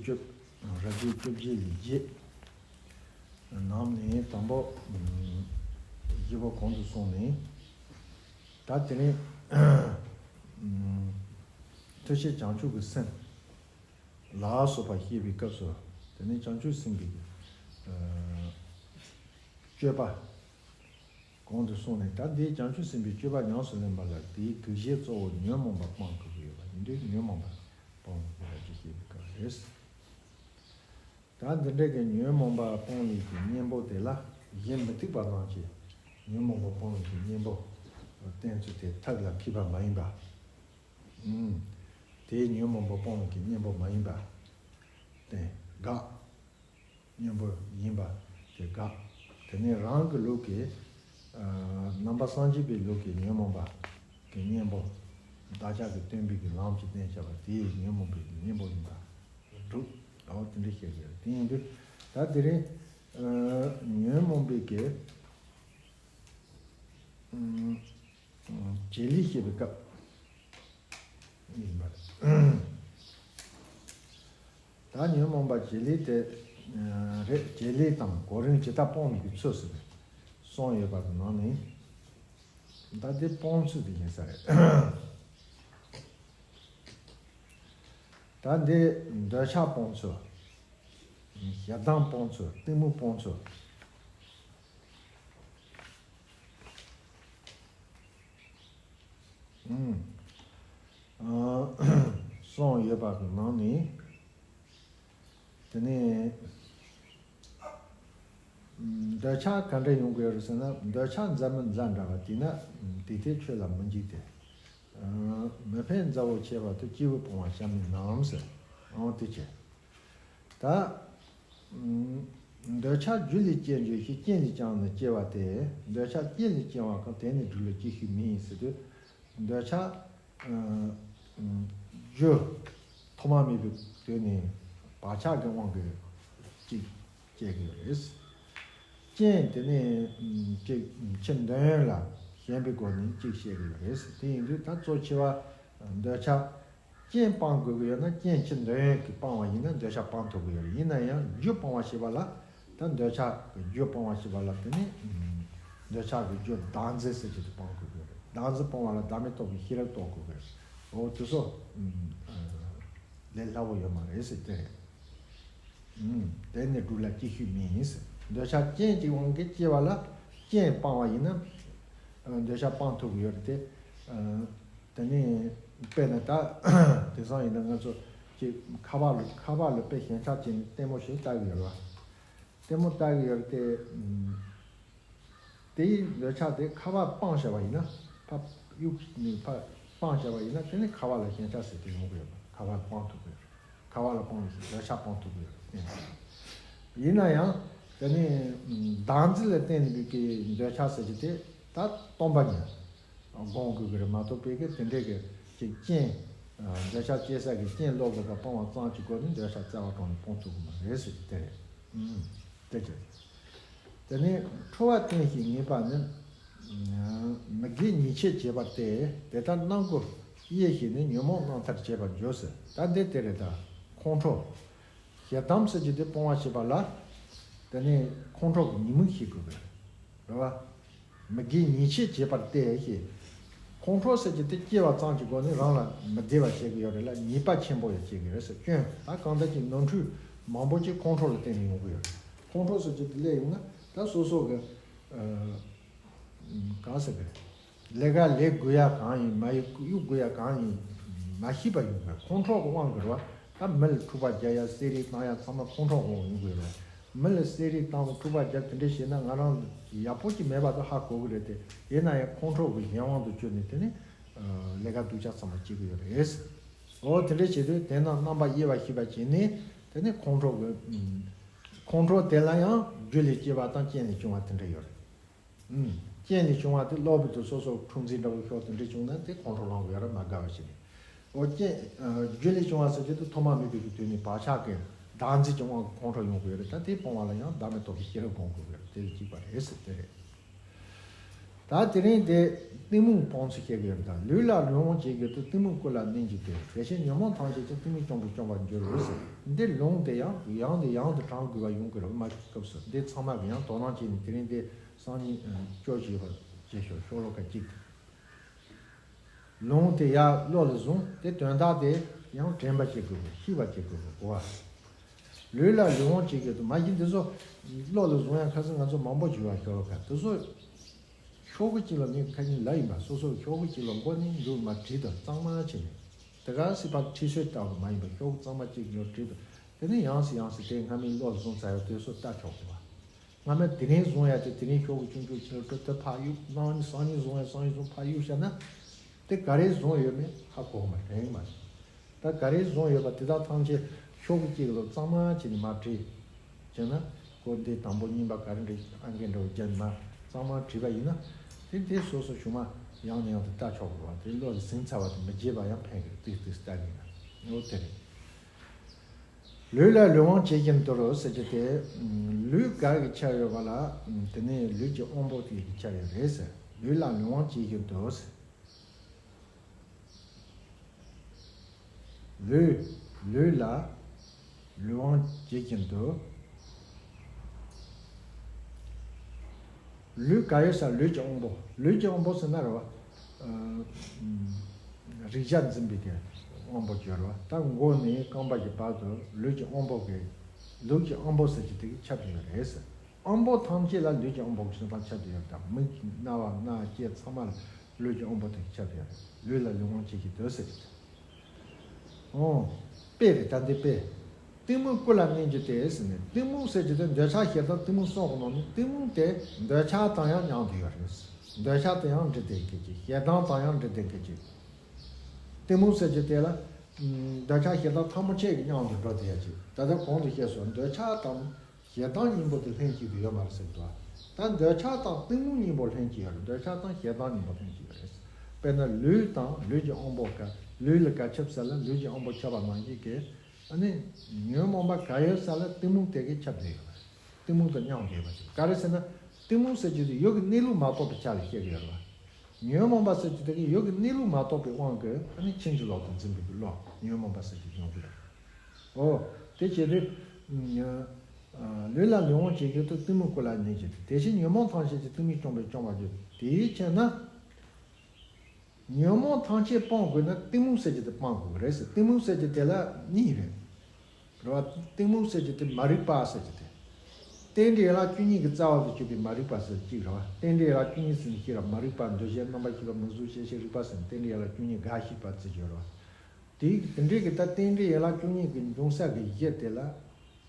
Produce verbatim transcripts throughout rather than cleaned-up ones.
བཅུ། རབ་བྱེད་བཅོ་བརྒྱད་ལས་བརྒྱད། ནང་ནས་དང་པོ། བཞི་པ་གོང་དུ་སོང་ནས། ད་དེ་ནས་ཐུགས་རྗེ་བྱང་ཆུབ་ཀྱི་སེམས་ལ་སོགས་པ་བཤད་པའི་སྐབས་སུ། དེ་ནས་བྱང་ཆུབ་སེམས་ཀྱི་སྤྱོད་པ་གོང་དུ་སོང་ནས། ད་འདིའི་བྱང་ཆུབ་སེམས་དཔའི་སྤྱོད་པ་ཉམས་སུ་ལེན་པ་ལ། དེའི་དོན་གཞི་གཙོ་བོ་ཉོན་མོངས་པ་སྤང་དགོས་ཀྱི་ཡོད་པ་ཡིན་དུས། ཉོན་མོངས་པ་སྤང་བའི་རབ་བྱེད་བཤད་པའི་སྐབས་རེད། ད་འདི་འདྲ་གི་ཉོན་མོངས་པ་སྤོང་བའི་གི་གཉེན་པོ་དེ་ལ་གཞན་མི་ཐུག་པ་ཙམ་གྱིས་ཉོན་མོངས་པ་སྤོང་བའི་གི་གཉེན་པོ་བསྟེན་ཚུལ་དེ་ཐབས་ལ་མཁས་པ་མ་ཡིན་པ། ཨུམ། དེའི་ཉོན་མོངས་པ་སྤོང་བའི་གི་གཉེན་པོ་མ་ཡིན་པ་བསྟེན་དགག་གཉེན་པོ་ཡིན་པ་དེ་དགག་དེ་ནས་རང་གི་ལུགས་ཀྱི། ཨ། ནང་པ་སངས་རྒྱས་པའི་ལུགས་ཀྱི་ཉོན་མོངས་པ་གི་གཉེན་པོ། བདག་ཅག་གི་སྟོན་པའི་གི་ལམ་གྱི་བསྟན་བྱ་བ་དེའི་ཉོན་མོངས་པའི་གཉེན་པོ་ཡིན་པ་སྒྲུབ། འོ་དེ་འདྲ་བཤད་ཀྱི་རེད། དེ་ཡིན་དུས་ད་དེ་རིང་། ཨ། ཉོན་མོངས་པའི་གི། ཨུམ། བྱེད་ལས་བཤད་པའི་སྐབས་ཡིན་པ་རེད། ད་ཉོན་མོངས་པ་བྱེད་ལས་དེ་རེད། བྱེད་ལས་དང་གོ་རིམ་ཇི་ལྟར་སྤོང་བའི་ཚུལ་ཟེར་ནས་གསུངས་ཡོད་པ་གི་ནང་ནས། ད་འདི་སྤོང་ཚུལ་དེ་ཡིན་ས་རེད། ད་འདི་འདོད་ཆགས་སྤོང་ཚུལ། ཞེ་སྡང་སྤོང་ཚུལ། གཏི་མུག་སྤོང་ཚུལ། ཨུམ། ཨ། གསུངས་ཡོད་པ་གི་ནང་ནས། དེ་ནས་འདོད་ཆགས་ག་འདྲ་ཡོང་གི་ཡོད་རེད་ཟེར་ན། འདོད་ཆགས་མཛའ་མི་མཛའ་འདྲ་བ་དེས་ན། དེ་དེ་ཆོས་ལ་མི་འཇིགས་ཏེ། མི་ཕན་མཛའ་བོ་ཆེ་བ་དེ། སྐྱེས་བུ་སྤོང་བ་གཤའ་མི་ནུས་ཟེར། འོ་དེ་བྱས། ད་འདོད་ཆགས་རྒྱུ་ལས་སྐྱེ་འགྱུར་ཞིང་། རྐྱེན་ལས་ཀྱང་ནི་སྐྱེ་བ་སྟེ། འདོད་ཆགས་རྐྱེན་ལས་སྐྱེ་བ་གང་། དེ་ནི་སྒྲིབ་ལ་སྐྱེ་ཤོས་མིན་ཟེར་དུས། འདོད་ཆགས། ཨ། རྒྱུ་ཐོག་མ་མེད་པའི་དུས་ནས་བག་ཆགས་ཀྱི་དབང་གིས་གཅིག་སྐྱེ་གི་ཡོད་རེད། རྐྱེན་དེ་ནས་གཅིག་ཕྱི་འདོད་ཡོན་ལ་ཞེན་པའི་སྒོ་ནས་གཅིག་སྐྱེ་གི་ཡོད་རེད། དེ་ཡིན་དུས་ད་གཙོ་ཆེ་བ་འདོད་ཆགས། རྐྱེན་སྤང་དགོས་ཀྱི་ཡོད་ན། རྐྱེན་ཕྱི་འདོད་ཡོན་གྱིས་སྤང་བ་ཡིན་ན་འདོད་ཆགས་སྤང་ཐུབ་ཀྱི་ཡོད་རེད། ཡིན་ན་ཡང་རྒྱུ་སྤང་བ་ཞེས་པ་ལ། ད་འདོད་ཆགས་ཀྱི་རྒྱུ་སྤང་བ་ཞེས་པ་ལ། དེ་ནི་འདོད་ཆགས་ཀྱི་རྒྱུ་བདག་འཛིན་ཟེར་གྱི་དེ་སྤང་དགོས་ཀྱི་ཡོད་རེད། བདག་འཛིན་སྤོང་བ་ལ་བདག་མེད་རྟོགས་པའི་ཤེས་རབ་རྟོགས་དགོས་ཀྱི་རེད། འོ་དེ་ཚོ་ལས་སླ་བོ་ཡོད་མ་རེད་ཟེར་དེ་རེད། དེ་ནི་སྒྲུབ་ལ་སྐྱེ་ཤོས་མིན་ཟེར། འདོད་ཆགས་རྐྱེན་གྱི་དབང་གིས་སྐྱེ་བ་ལ་རྐྱེན་སྤང་བ་ཡིན་ན་འདོད་ཆགས་སྤང་ཐུབ་ཀྱི་ཡོད་རེད་དེ། དེ་ནས་དཔེར་ན་ད་དེང་སང་ཡིན་ན་ང་ཚོ་ཅིག་ཁ་པར་ལ་ཁ་པར་ལ་དཔེ་ཞེན་ཆགས་བྱས་ནས་ལྟད་མོ་ཞིག་ལྟ་གི་ཡོད་རེད་བ། ལྟད་མོ་ལྟ་གི་ཡོད་རེད་དེ། དེའི་འདོད་ཆགས་དེ་ཁ་པར་སྤངས་བཞག་པ་ཡིན་ན། ཕར་གཡུག་ནས་ཕར་སྤངས་བཞག་པ་ཡིན་ན། དེ་ནི་ཁ་པར་ལ་ཞེན་ཆགས་ཟེར་དེ་ཡོང་གི་ཡོད་པ། ཁ་པར་སྤང་ཐུབ་ཀྱི་ཡོད་རེད། ཁ་པར་ལ་སྤངས་ནས་འདོད་ཆགས་སྤང་ཐུབ་ཀྱི་ཡོད་རེད། ཡིན་ན་ཡང་དེ་ནི་བདག་འཛིན་ལ་བརྟེན་ནས་པའི་གི་འདོད་ཆགས་ཟེར་གྱི་དེ་ད་སྟོང་པ་ཉིད་སྒོམ་དགོས་ཀྱི་རེད་མ་གཏོགས། པའི་གི་དེ་འདྲའི་གི་ཅིག་རྐྱེན། འདོད་ཆགས་སྐྱེ་ས་གི་རྐྱེན་སློབ་དགོས་པ་སྤང་བ་ཙམ་གྱི་སྒོ་ནས་འདོད་ཆགས་རྩ་བ་གང་ནས་སྤོང་ཐུབ་ཀྱི་མ་རེད་ཟེར་གྱི་དེ་རེད། ཨུམ། དེ་བྱས། དེ་ནས་ཁྲོ་བ་བསྟེན་ཞིང་ངེས་པ་ནི། མི་དགེ་ཉེས་བྱས་བྱེད་པ་སྟེ། དེ་ལྟར་རྣམ་ཀུན་དབྱེ་ཞིང་ནི། ཉོན་མོངས་རྣམ་ཐར་བྱེད་པར་འགྱུར་ཟེར། ད་འདི་དེ་རེད། ད་ཁོང་ཁྲོ། ཞེ་སྡང་ཟེར་གྱི་དེ་སྤོང་བ་བྱེད་པ་ལ། དེ་ནས་ཁོང་ཁྲོ་གི་ཉེས་དམིགས་ཤེས་དགོས་པས་རེད་བ། མི་དགེ་ཉེས་བྱས་བྱེད་པ་སྟེ་ཞེས། ཁོང་ཁྲོ་ཟེར་གྱི་དེ་སྐྱེ་བ་ཙམ་གྱི་སྒོ་ནས་རང་ལ་མི་བདེ་བ་བྱེད་ཀྱི་ཡོད་རེད་ལ། ཉེས་པ་ཆེན་པོ་ཡང་བྱེད་ཀྱི་རེད་ཟེར། སྐྱོན་ད་གང་ལྟར་གྱི་ནོར་འཁྲུལ་མང་པོ་ཅིག་ཁོང་ཁྲོ་ལ་བརྟེན་ནས་ཡོང་གི་ཡོད་རེད། ཁོང་ཁྲོ་ཟེར་གྱི་དེ་སླེབས་ཡོང་ན་ད་སོ་སོ་གི། ཨ། གང་ཟེར་གི། ལས་ཀ་ལས་དགོས་ཡ་གང་ཡིན། མ་གཡུག་གཡུག་དགོས་ཡ་གང་ཡིན་མ་ཤེས་པ་ཡོང་གི་རེད། ཁོང་ཁྲོ་གི་དབང་གིས་རེད་བ། ད་མི་ལ་འཁྲུག་པ་རྒྱག་ཡ། བསད་རེས་བཏང་ཡ་ཚང་མ་ཁོང་ཁྲོ་གི་དབང་ཡོང་གི་རེད་བ། མི་ལ་བསད་རེས་བཏང་འཁྲུག་པ་རྒྱབ་དེ་འདྲ་བྱས་ན་ང་རང་ཡག་པོ་ཅིག་མེད་པ་དེ་ཧ་གོ་གི་རེད་དེ། ཡིན་ན་ཡང་ཁོང་ཁྲོ་གི་གཞན་དབང་དུ་གྱུར་ནས་དེ་ནི་ལས་ཀ་སྡུག་ཅག་ཚང་མ་བྱེད་ཀྱི་ཡོད་རེད། འོ་དེ་འདྲ་བྱེད་དུས་དེ་རྣམས་རྣམ་པར་དབྱེ་བ་ཤེས་པ་བྱས་ནས། དེ་ནི་ཁོང་ཁྲོ་གི། ཁོང་ཁྲོ་དེ་ལ་ཡང་རྒྱུ་ལས་སྐྱེ་བ་དང་རྐྱེན་ལས་བྱུང་བ་དེ་འདྲ་ཡོད་རེད། ཨུམ། རྐྱེན་ལས་བྱུང་བ་དེ་གློ་བུར་དུ་སོ་སོ་འཁྲུག་འཛིང་འདྲ་བོ་ཤོར་དེ་འདྲ་བྱུང་ན་དེ་ཁོང་ཁྲོ་ལངས་དགོས་ཡ་རེད། མ་དགའ་བ་བྱས་ནས། འོ་རྐྱེན། ཨ། རྒྱུ་ལས་བྱུང་བ་ཟེར་རྒྱུ་དེ་ཐོག་མ་མེད་པའི་གི་དུས་ནས་བག་ཆགས་ཀྱི་བདག་འཛིན་གྱི་དབང་གིས་ཁོང་ཁྲོ་ཡོང་དགོས་ཡ་རེད། ད་དེ་སྤོང་བ་ལ་ཡང་བདག་མེད་རྟོགས་པའི་ཤེས་རབ་སྒོམ་དགོས་ཀྱི་རེད། དེ་ལ་གཅིག་པ་རེད་ཟེར་དེ་རེད། ད་དེ་རིང་དེ་གཏི་མུག་སྤོང་ཚུལ་བཤད་ཀྱི་ཡོད་རེད། ད་ལུས་ལ་ལུས་དབང་བྱེད་དགོས་དུས། གཏི་མུག་ཀུན་ལ་གནོད་བགྱིད་དེ། དེ་བཞིན་ཉོན་མོངས་ཐམས་ཅད་ཀྱང་། གཏི་མུག་བཅོམ་པས་བཅོམ་པར་འགྱུར་ཟེར། འདི་ལུང་དེ་ཡང་ཡང་དེ་ཡང་དུ་དྲངས་དགོས་པ་ཡོང་གི་རེད། མ་སྐབས་སུ་འདི་ཚང་མ་གི་ཡང་དོ་སྣང་བྱས་ནས། དེ་རིང་འདི་སང་ཉིན་སྐྱོར་བྱས་པ་བྱེད་ཤོག་ཤོ་ལོ་ཀ་གཅིག་དེ། ལུང་དེ་ཡང་བློ་ལ་བཟུང་། དེ་དོན་དག་དེ་ཡང་དྲན་པ་བྱེད་དགོས་པ། ཤེས་པ་བྱེད་དགོས་པ་གོ་བ། ལུས་ལ་ལུས་དབང་བྱེད་ཀྱི་འདུག་མ་གཞི་འདི་ཚོ་བློ་ལ་བཟུང་ཡང་ཁ་སང་ང་ཚོ་མང་པོ་ཞུ་བ་ཤོ་ལོ་ཀ་དེ་ཚོ། ཤོག་གུ་གཅིག་ལ་མི་ཁ་ཉིན་ལ་ཡིན་པ། སོ་སོ་ཤོག་གུ་གཅིག་ལ་མགོ་ནས་མཇུག་མ་བྲིས་དང་གཙང་མ་བྱས་ནས། དེ་ག་སྲིད་པ་ཁྲིད་སྲོལ་ལྟ་བུ་མ་ཡིན་པ། ཤོག་གུ་གཙང་མ་གཅིག་ལ་བྲིས་དང་། དེ་ནས་ཡང་སེ་ཡང་སེ་དེ་སྔ་མའི་བློ་ལ་བཟུང་ཚར་ཡོད་དེ་ཚོ་ལྟ་ཆོག་གི་བ། སྔ་མ་དེ་རིང་བཟུང་ཡ་དེ་དེ་རིང་ཤོག་གུ་ཆུང་ཆུང་ཁྱེར་འགྲོ་དེ་ཕར་གཡུག། གནངས་ཉིན་སང་ཉིན་བཟུང་ཡ་སང་ཉིན་བཟུང་ཕར་གཡུག་བཞག་ན། དེ་ག་རེ་བཟུང་ཡོད་མེད་ཧ་གོ་མ་རེད་མ་རེད། ད་ག་རེ་བཟུང་ཡོད་པ་དེ་དག་ཐམས་ཅད་ཤོག་གུ་གཅིག་ལ་གཙང་མ་བྱས་ནས་མར་བྲིས་བྱས་ན། སྐོར་འདི་དང་པོ་གཉིས་པ་ག་རེ་འདྲ་ཨང་ཀི་འདྲ་བོ་བརྒྱབ་ནས་མར་གཙང་མ་བྲིས་པ་ཡིན་ན། དེ་དེ་སོ་སོ་ཞུ་མ་ཡང་ནས་ཡང་དུ་ལྟ་ཆོག་གི་བ། དེ་བློ་ལ་ཟིན་ཚར་བ་དེ་མི་བརྗེད་པ་ཡང་ཕན་གི་རེད། ཏིག་ཏིག་ལྟ་གི་ཡིན་ན། འོ་དེ་རེད། ལུས་ལ་ལུས་དབང་བྱེད་ཀྱིན་འདུག་ཟེར་རྒྱུ་དེ། ལུས་ག་གི་ཆ་ཡོད་པ་ལ། དེ་ནས་ལུས་ཀྱི་དབང་པོ་དེ་གི་ཆ་ཡོད་རེད་ཟེར། ལུས་ལ་ལུས་དབང་བྱེད་ཀྱིན་འདུག་ཟེར། ལུས། ལུས་ལ་ལུས་དབང་བྱེད་ཀྱིན་འདུག་ལུས་ག་ཡོད་ས་ལུས་ཀྱི་དབང་པོ། ལུས་ཀྱི་དབང་པོ་ཟེར་ན་རེད་བ། ཨ། རེག་བྱ་འཛིན་པའི་གི་དབང་པོ་ཡོད་རེད་བ། ད་མགོ་ནས་རྐང་པ་གི་བར་དུ་ལུས་ཀྱི་དབང་པོ་གི། ལུས་ཀྱི་དབང་པོ་ཟེར་གྱི་དེ་གི་ཁྱབ་ཀྱི་ཡོད་རེད་ཟེར། དབང་པོ་ཐམས་ཅད་ལ་ལུས་ཀྱི་དབང་པོ་གི་སོ་སོ་ཁྱབ་ཀྱི་ཡོད་རེད། ད་མིག་རྣ་བ་སྣ་ལྕེ་ཚང་མ་ལ་ལུས་ཀྱི་དབང་པོ་དེ་གི་ཁྱབ་ཀྱི་ཡོད་རེད། ལུས་ལ་ལུས་དབང་བྱེད་ཀྱི་འདུག་ཟེར་གྱི་དེ། ཨོ། དཔེ་རེད་ད་འདི་དཔེ། གཏི་མུག་ཀུན་ལ་གནས་རྒྱུ་སྟེ་ཟེར་ནས། གཏི་མུག་ཟེར་རྒྱུ་དེ་འདོད་ཆགས་ཞེ་སྡང་གཏི་མུག་གསུམ་གི་ནང་ནས་གཏི་མུག་དེ་འདོད་ཆགས་དང་ཡང་མཉམ་དུ་ཡོད་རེད། འདོད་ཆགས་དང་ཡང་འདྲེས་ཏེ་སྐད་ཅིག་ཞེ་སྡང་དང་ཡང་འདྲེས་ཏེ་སྐད་ཅིག་གཏི་མུག་ཟེར་རྒྱུ་དེ་ལ། ཨམ། འདོད་ཆགས་ཞེ་སྡང་ཐལ་མོ་ཆེ་གི་མཉམ་དུ་འགྲོ་བསྡད་ཡ་ཅིག་ད་ལྟ་གོང་དུ་བཤད་སོང་། འདོད་ཆགས་དང་ཞེ་སྡང་གཉིས་པོ་དེ་ལྷན་ཅིག་ཏུ་ཡོད་མ་རེད་ཟེར་གི་འདུག་ད་འདོད་ཆགས་དང་གཏི་མུག་གཉིས་པོ་ལྷན་ཅིག་ཡོད་རེད། འདོད་ཆགས་དང་ཞེ་སྡང་གཉིས་པོ་ལྷན་ཅིག་ཡོད་རེད། དཔེར་ན་ལུས་དང་ལུས་ཀྱི་དབང་པོ་ག་ལུས་ལ་ག་ཁྱབ་ས་ལ་ལུས་ཀྱི་དབང་པོ་ཁྱབ་པ་ནང་བཞིན་གྱི། ཨ་ནི་ཉོན་མོངས་པ་ག་ཡོད་ས་ལ་གཏི་མུག་དེ་གས་ཁྱབ་བསྡད་ཡོད་རེད། གཏི་མུག་དང་མཉམ་དུ་ཡོད་པ་ཅིག་ག་རེ་ཟེར་ན། གཏི་མུག་ཟེར་རྒྱུ་དེ་ཡུལ་གྱི་གནས་ལུགས་མ་རྟོགས་པའི་ཆ་ལ་བཤད་ཀྱི་ཡོད་རེད་བ། ཉོན་མོངས་པ་ཟེར་རྒྱུ་དེ་གས་ཡུལ་གྱི་གནས་ལུགས་མ་རྟོགས་པའི་དབང་གིས་ཨ་ནི་ཕྱིན་ཅི་ལོག་ཏུ་འཛིན་པའི་བློ་ཉོན་མོངས་པ་ཟེར་རྒྱུ་ཡོང་གི་རེད། ཨོ། དེ་བྱེད་དུས། ཨ། ལུས་ལ་ལུས་དབང་བྱེད་ཀྱི་འདུག་གཏི་མུག་ཀུན་ལ་གནས་རྒྱུ་སྟེ། དེ་བཞིན་ཉོན་མོངས་ཐམས་ཅད་ཀྱི་གཏི་མུག་སྐྱོང་བས་སྐྱོང་བར་འགྱུར། དེའི་ཕྱིར་ན། ཉོན་མོངས་ཐམས་ཅད་སྤང་དགོས་ན་གཏི་མུག་ཟེར་རྒྱུ་དེ་སྤང་དགོས་ཀྱི་རེད་ཟེར། གཏི་མུག་ཟེར་རྒྱུ་དེ་ལ་གཉིས་རེད། རེད་བ། གཏི་མུག་ཟེར་རྒྱུ་དེ་མ་རིག་པ་ཟེར་རྒྱུ་དེ། རྟེན་འབྲེལ་ཡན་ལག་བཅུ་གཉིས་ཀྱི་རྩ་བ་དུ་གྱུར་པའི་མ་རིག་པ་ཟེར་གཅིག་རེད་བ། རྟེན་འབྲེལ་ཡན་ལག་བཅུ་གཉིས་ཟེར་ནས་ཤེས་རབ། མ་རིག་པ། འདུ་བྱེད། རྣམ་པར་ཤེས་པ། མིང་གཟུགས་ཤེས་བྱའི་རིག་པ་ཟེར་ནས་རྟེན་འབྲེལ་ཡན་ལག་བཅུ་གཉིས་འགའ་ཤས་པ་བརྩི་རྒྱུ་རེད་བ། དེ་དེ་འདྲའི་གི་ད་རྟེན་འབྲེལ་ཡན་ལག་བཅུ་གཉིས་ཀྱི་འབྱུང་ས་གི་གཞི་དེ་ལ།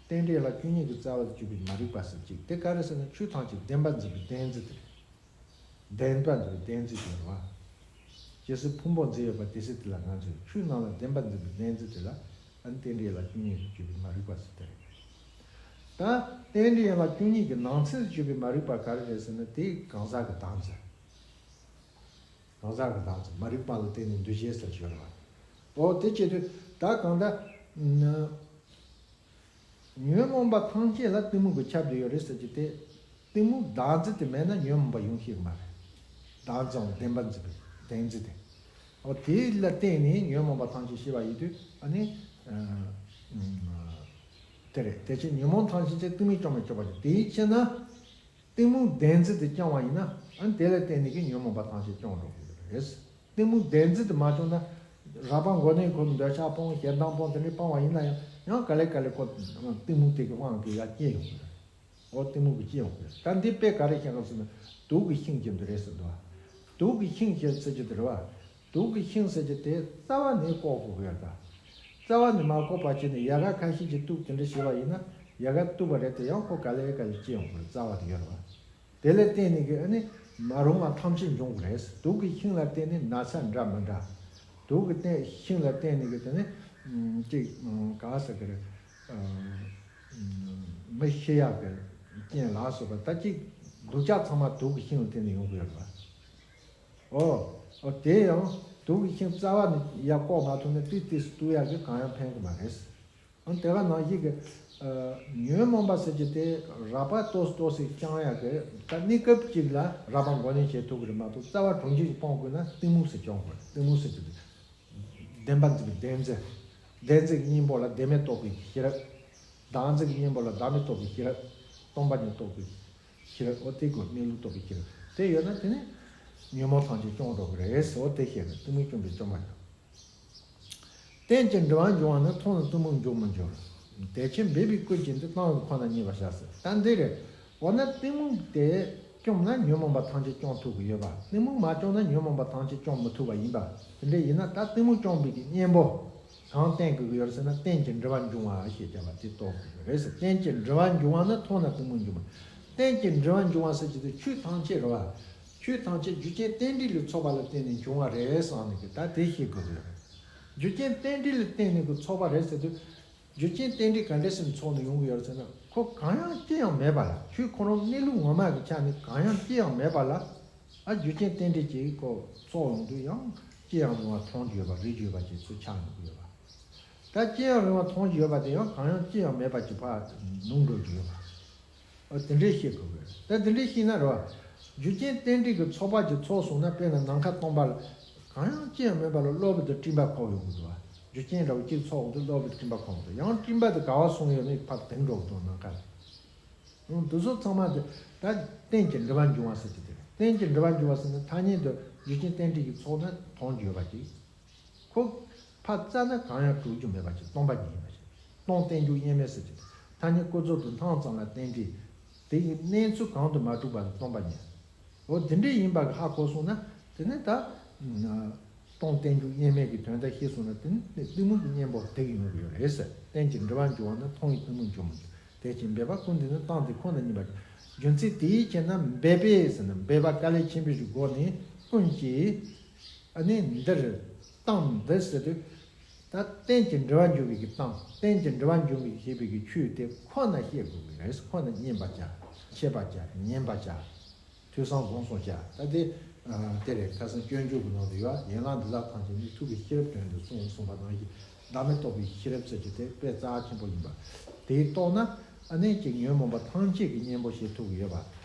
རྟེན་འབྲེལ་ཡན་ལག་བཅུ་གཉིས་ཀྱི་རྩ་བ་དུ་གྱུར་པའི་མ་རིག་པ་ཟེར་གཅིག་དེ་ག་རེ་ཟེར་ན་ཆོས་ཐམས་ཅད་བདེན་པར་འཛིན་པའི་བདེན་རྫུན་དེ་རེད། བདེན་པར་འཛིན་པའི་བདེན་རྫུན་དེ་རེད་བ། ཇི་སྲིད་ཕུང་པོ་འཛིན་ཡོད་པ་དེ་སྲིད་དེ་ལ་ང་ཚོས་ཆོས་རྣམས་ལ་བདེན་པར་འཛིན་པའི་བདེན་རྫུན་དེ་ལ། ཨ་ནི་རྟེན་འབྲེལ་ཡན་ལག་བཅུ་གཉིས་སུ་གྱུར་པའི་མ་རིག་པ་ཟེར་དེ་རེད། ད་རྟེན་འབྲེལ་ཡན་ལག་བཅུ་གཉིས་ཀྱི་ནང་ཚན་དུ་གྱུར་པའི་མ་རིག་པ་ག་རེ་རེད་ཟེར་ན་དེ་གང་ཟག་གི་བདག་འཛིན། གང་ཟག་གི་བདག་འཛིན། མ་རིག་པ་ལ་བརྟེན་ནས་འདུ་བྱེད་ཟེར་ཞོར་བ། འོ་དེ་བྱེད་དུས་ད་གང་ལྟར། ཉོན་མོངས་པ་ཐམས་ཅད་ལ་གཏི་མུག་གི་ཁྱབ་བསྡད་ཡོད་རེད་ཟེར་གྱི་དེ། གཏི་མུག་བདག་འཛིན་དེ་མེད་ན་ཉོན་མོངས་པ་ཡོང་ཤེས་ཀྱི་མ་རེད། བདག་འཛིན་བདེན་པར་འཛིན་པའི་བདེན་འཛིན་དེ། འོ་དེ་ལ་བརྟེན་ནས་ཉོན་མོངས་པ་ཐམས་ཅད་ཤེས་པ་ཡིན་དུས་ཨ་ནི། དེ་རེད། དེ་ཕྱིར་ཉོན་མོངས་ཐམས་ཅད་ཀྱང་གཏི་མུག་སྐྱོང་བས་སྐྱོབ་པར་བྱེད། དེའི་ཕྱིར་ན། གཏི་མུག་བདེན་འཛིན་དེ་བསྐྱངས་པ་ཡིན་ན་ཨ་ནི་དེ་ལ་བརྟེན་ནས་ཀྱི་ཉོན་མོངས་པ་ཐམས་ཅད་སྐྱོང་འགྲོ་དགོས་ཀྱི་རེད། གཏི་མུག་བདེན་འཛིན་དེ་མ་བྱུང་ན། རགས་པ་མགོ་ནས་འཁོར་འདོད་ཆགས་སྤོང་ཞེ་སྡང་སྤོང་དེ་འདྲའི་སྤང་བ་ཡིན་ན་ཡང་ཡང་ག་ལེ་ག་ལེ་ཁོ་གཏི་མུག་དེ་གི་དབང་གིས་ཡར་སྐྱེ་ཡོང་གི་རེད། འོ་གཏི་མུག་གི་སྐྱེ་ཡོང་གི་རེད། ད་འདི་དཔེ་ག་རེ་བཤད་ག་ཟེར་ན་དུག་གི་ཤིང་གི་འདི་རེད་ཟེར་འདུག་དུག་གི་ཤིང་ཞེས་ཟེར་གྱི་འདི་རེད་བ། དུག་གི་ཤིང་ཟེར་གྱི་དེ་རྩ་བ་ནས་བཀོག་དགོས་ཀྱི་ཡོད་ད། རྩ་བ་ནས་མ་བཀོག་པ་བྱས་ནས་ཡལ་ག་ཁ་ཤས་ཀྱིས་གཏུབ་དེ་འདྲ་བྱས་པ་ཡིན་ན་ཡལ་ག་གཏུབ་པ་རེད་དེ་ཡང་ཁོ་ག་ལེ་ག་ལེ་སྐྱེ་ཡོང་གི་རེད། རྩ་བ་དེ་ཡོད་རེད་བ། དེ་ལ་བརྟེན་ནས་གི་ཨ་ནི་མ་རུང་བ་ཐམས་ཅད་འབྱུང་གི་རེད། དུག་གི་ཤིང་ལ་བརྟེན་ནས་ན་ཚ་འདྲ་མི་འདྲ། དུག་གི་བརྟེན་ཤིང་ལ་བརྟེན་ནས་གི་དེ་ནི་ཅིག་ག་ཟེར་གི་རེད། མི་ཤི་ཡག་གི་རྐྱེན་ལ་སོགས་པ་ད་ཅིག་སྡུག་ཅག་ཚང་མ་དུག་གི་ཤིང་ལ་བརྟེན་ནས་ཡོང་གི་ཡོད་རེད་བ། ཨོ། ཨོ་དེ་ཡང་དུག་གི་ཤིང་རྩ་བ་ནས་ཡར་བཀོག་མ་ཐུབ་ན་ཏིག་ཏིག་སུ་གཏུབ་ཡག་གི་གང་ཡང་ཕན་གི་མ་རེད། ཨང་དེ་ག་ནང་བཞིན་གི། ཨ། ཉོན་མོངས་པ་ཟེར་གྱི་དེ་རགས་པ་ཏོག་ཙམ་ཏོག་ཙམ་བསྐྱང་ཡག་གི་ད་གནས་སྐབས་གཅིག་ལ་རགས་པ་མགོ་ནས་བྱེད་ཐུབ་ཀྱི་རེད་མ་གཏོགས་རྩ་བ་དྲུང་འཇུག་གི་སྤོང་དགོས་ན་གཏི་མུག་ཟེར་སྐྱོང་དགོས། གཏི་མུག་ཟེར་གྱི་དེ་བདེན་པར་འཛིན་པའི་བདེན་འཛིན། བདེན་འཛིན་གྱི་གཉེན་པོ་ལ་བདེན་མེད་རྟོགས་པའི་ཤེས་རབ། བདག་འཛིན་གྱི་གཉེན་པོ་ལ་བདག་མེད་རྟོགས་པའི་ཤེས་རབ། སྟོང་པ་ཉིད་རྟོགས་པའི་ཤེས་རབ། འོ་དེ་དགོས། གནས་ལུགས་རྟོགས་པའི་ཤེས་རབ་དེ་ཡོད་ན་དེ་ནི་ཉོན་མོངས་ཐམས་ཅད་སྐྱོང་འགྲོ་གི་རེད་ཟེར། འོ་དེ་བཤད་གི། གཏི་མུག་སྐྱོང་བའི་བཅོམ་པ་ཡང་། རྟེན་ཅིང་འབྲེལ་བར་འབྱུང་བ་ནི། མཐོང་ནས་གཏི་མུག་འབྱུང་མི་འགྱུར། དེ་ཕྱིར་འབད་པས་ཀུན་གྱི་འདུན། བཏང་བས་ཁོ་ན་རྙེད་པར་བྱ་ཟེར། ད་འདི་རེད། འོ་ན་གཏི་མུག་དེ་བཅོམ་ན་ཉོན་མོངས་པ་ཐམས་ཅད་བཅོམ་ཐུབ་ཀྱི་ཡོད་པ། གཏི་མུག་མ་བཅོམ་ན་ཉོན་མོངས་པ་ཐམས་ཅད་བཅོམ་མི་ཐུབ་པ་ཡིན་པ། དེ་འདྲ་ཡིན་ན་ད་གཏི་མུག་བཅོམ་པའི་གི་གཉེན་པོ་གང་བསྟེན་དགོས་ཀྱི་ཡོད་ཟེར་ན། རྟེན་ཅིང་འབྲེལ་བར་འབྱུང་བ་ཞེས་བྱ་བ་དེ་རྟོགས་དགོས་ཀྱི་རེད་ཟེར། རྟེན་ཅིང་འབྲེལ་བར་འབྱུང་བ་ནི། མཐོང་ནས་གཏི་མུག་འབྱུང་བ། རྟེན་ཅིང་འབྲེལ་བར་འབྱུང་བ་ཟེར་གྱི་དེ་ཆོས་ཐམས་ཅད་རེད་བ། ཆོས་ཐམས་ཅད་རྒྱུ་རྐྱེན་རྟེན་འབྲེལ་ལ་ཚོགས་པ་ལ་བརྟེན་ནས་འབྱུང་བ་རེད་བསམ་ནས་གི་ད་དེ་ཤེས་དགོས་ཀྱི་རེད། རྒྱུ་རྐྱེན་རྟེན་འབྲེལ་ལ་བརྟེན་ནས་གི་ཚོགས་པ་རེད་ཟེར་དུས། རྒྱུ་རྐྱེན་རྟེན་འབྲེལ་ག་འདྲ་ཞིག་ཚོགས་ནས་ཡོང་གི་ཡོད་ཟེར་ན། ཁོ་གང་ཡང་ཅི་ཡང་མེད་པ་ལ། ཆོས་ཁོ་རང་གནས་ལུགས་ངོ་མ་གི་ཆ་ནས་གང་ཡང་ཅི་ཡང་མེད་པ་ལ། ཨ་རྒྱུ་རྐྱེན་རྟེན་འབྲེལ་གྱིས་ཁོ་ཚོགས་ཡོང་དུས་ཡང་ཅི་ཡང་རུང་བ་མཐོང་རྒྱུ་ཡོད་པ། རེག་རྒྱུ་ཡོད་པ་བཅས་ཚུར་ཆགས་ཡོང་གི་ཡོད་པ། ད་ཅི་ཡང་རུང་བ་མཐོང་རྒྱུ་ཡོད་པ་དེ་ཡང་གང་ཡང་ཅི་ཡང་མེད་པ་ཅིག་ཕར་ནུབ་འགྲོ་རྒྱུ་ཡོད་པ། ཨ་དེ་འདྲས་ཤེས་དགོས་པས། ད་དེ་འདྲས་ཤེས་ན་རེད་བ། རྒྱུ་རྐྱེན་རྟེན་འབྲེལ་གྱི་ཚོགས་པ་ཅིག་ཚོགས་སོང་ན། དཔེར་ན་ནམ་མཁའ་སྟོང་པ་ལ་གང་ཡང་ཅི་ཡང་མེད་པ་ལ་གློ་བུར་དུ་སྤྲིན་པ་ཁོག་ཡོང་གི་འདུག་བ། རྒྱུ་རྐྱེན་འདྲ་བོ་གཅིག་ཚོགས་འོང་དུས་གློ་བུར་དུ་སྤྲིན་པ་ཁོག་འདུག། ཡང་སྤྲིན་པ་དེ་ག་བ་སོང་ཡོད་མེད་ཕར་དེང་འགྲོ་གི་འདུག་ནམ་མཁའ་ལ། ཨང་། དེ་ཚོ་ཚང་མ་དེ་ད་རྟེན་ཅིང་འབྲེལ་བར་འབྱུང་བ་ཟེར་གྱི་དེ་རེད། རྟེན་ཅིང་འབྲེལ་བར་འབྱུང་བ་ཟེར་ན་ཐ་སྙད་དུ་རྒྱུ་རྐྱེན་རྟེན་འབྲེལ་གྱི་ཚོགས་ན་མཐོང་རྒྱུ་ཡོད་པ་ཅིག། ཁོ་ཕར་བཙལ་ན་གང་ཡང་གྲུབ་རྒྱུ་མེད་པ་ཅིག། སྟོང་པ་ཉིད་ཡིན་པ་ཞིག། སྟོང་རྟེན་འབྱུང་དབྱེར་མེད་ཟེར་གྱི། ཐ་སྙད་ཀུན་རྫོབ་ཏུ་སྣང་ཙམ་ལ་རྟེན་འབྲེལ། དེ་ཡི་གནས་ཚུལ་གང་དུ་མ་གྲུབ་པ་ལ་སྟོང་པ་ཉིད། འོ་དེ་འདྲའི་ཡིན་པ་གི་ཧ་གོ་སོང་ན། དེ་ནི་ད་སྟོང་རྟེན་འབྱུང་དབྱེར་མེད་ཀྱི་དོན་དག་ཤེས་སོང་ན། དེ་ནི་གཏི་མུག་གི་གཉེན་པོ་དེ་གི་ཡོང་གི་ཡོད་རེད་ཟེར། རྟེན་ཅིང་འབྲེལ་བར་འབྱུང་བ་ནི། མཐོང་བས་གཏི་མུག་འབྱུང་མི་འགྱུར། དེ་ཕྱིར་འབད་པས་ཀུན་འདུན་ནི། བཏང་སྟེ་ཁོ་ན་རྙེད་པར། རྒྱུ་མཚན་དེའི་ཕྱིར་ན་འབད་པས་ཟེར་ན། འབད་པ་དཀའ་ལས་ཆེན་པོའི་སྒོ་ནས་ཀུན་གྱིས། ཨ་ནི་འདིར་བཏང་འདི་ཟེར་དུས། ད་རྟེན་ཅིང་འབྲེལ་བར་འབྱུང་བའི་གི་བཏང་། རྟེན་ཅིང་འབྲེལ་བར་འབྱུང་བའི་ཞེས་པའི་གི་ཆོས་དེ་ཁོ་ན་ཤེས་དགོས་ཀྱི་རེད། ཁོ་ན་མཉན་པར་བྱ། ཤེས་པར་བྱ། ཉན་པར་བྱ། ཐོས་བསམ་སྒོམ་གསུམ་བྱ། ད་དེ་ཨ་དེ་རེད། ཁ་སང་སྤྱོད་འཇུག་གི་ནང་དུ་ཡོད། ཡན་ལག་འདི་དག་ཐམས་ཅད་ནི། ཐུགས་ཀྱི་ཤེས་རབ་དོན་དུ་གསུངས། གསུངས་པ་ནང་བཞིན་བདག་མེད་རྟོགས་པའི་ཤེས་རབ་ཟེར་གྱི་དེ་དཔེ་རྩ་ཆེན་པོ་ཡིན་པ། དེས་རྟོགས་ན་ཨ་ནི་ཅིག་ཉོན་མོངས་པ་ཐམས་ཅད་ཀྱི་གཉེན་པོ་བྱེད་ཐུབ་ཀྱི་ཡོད་པ།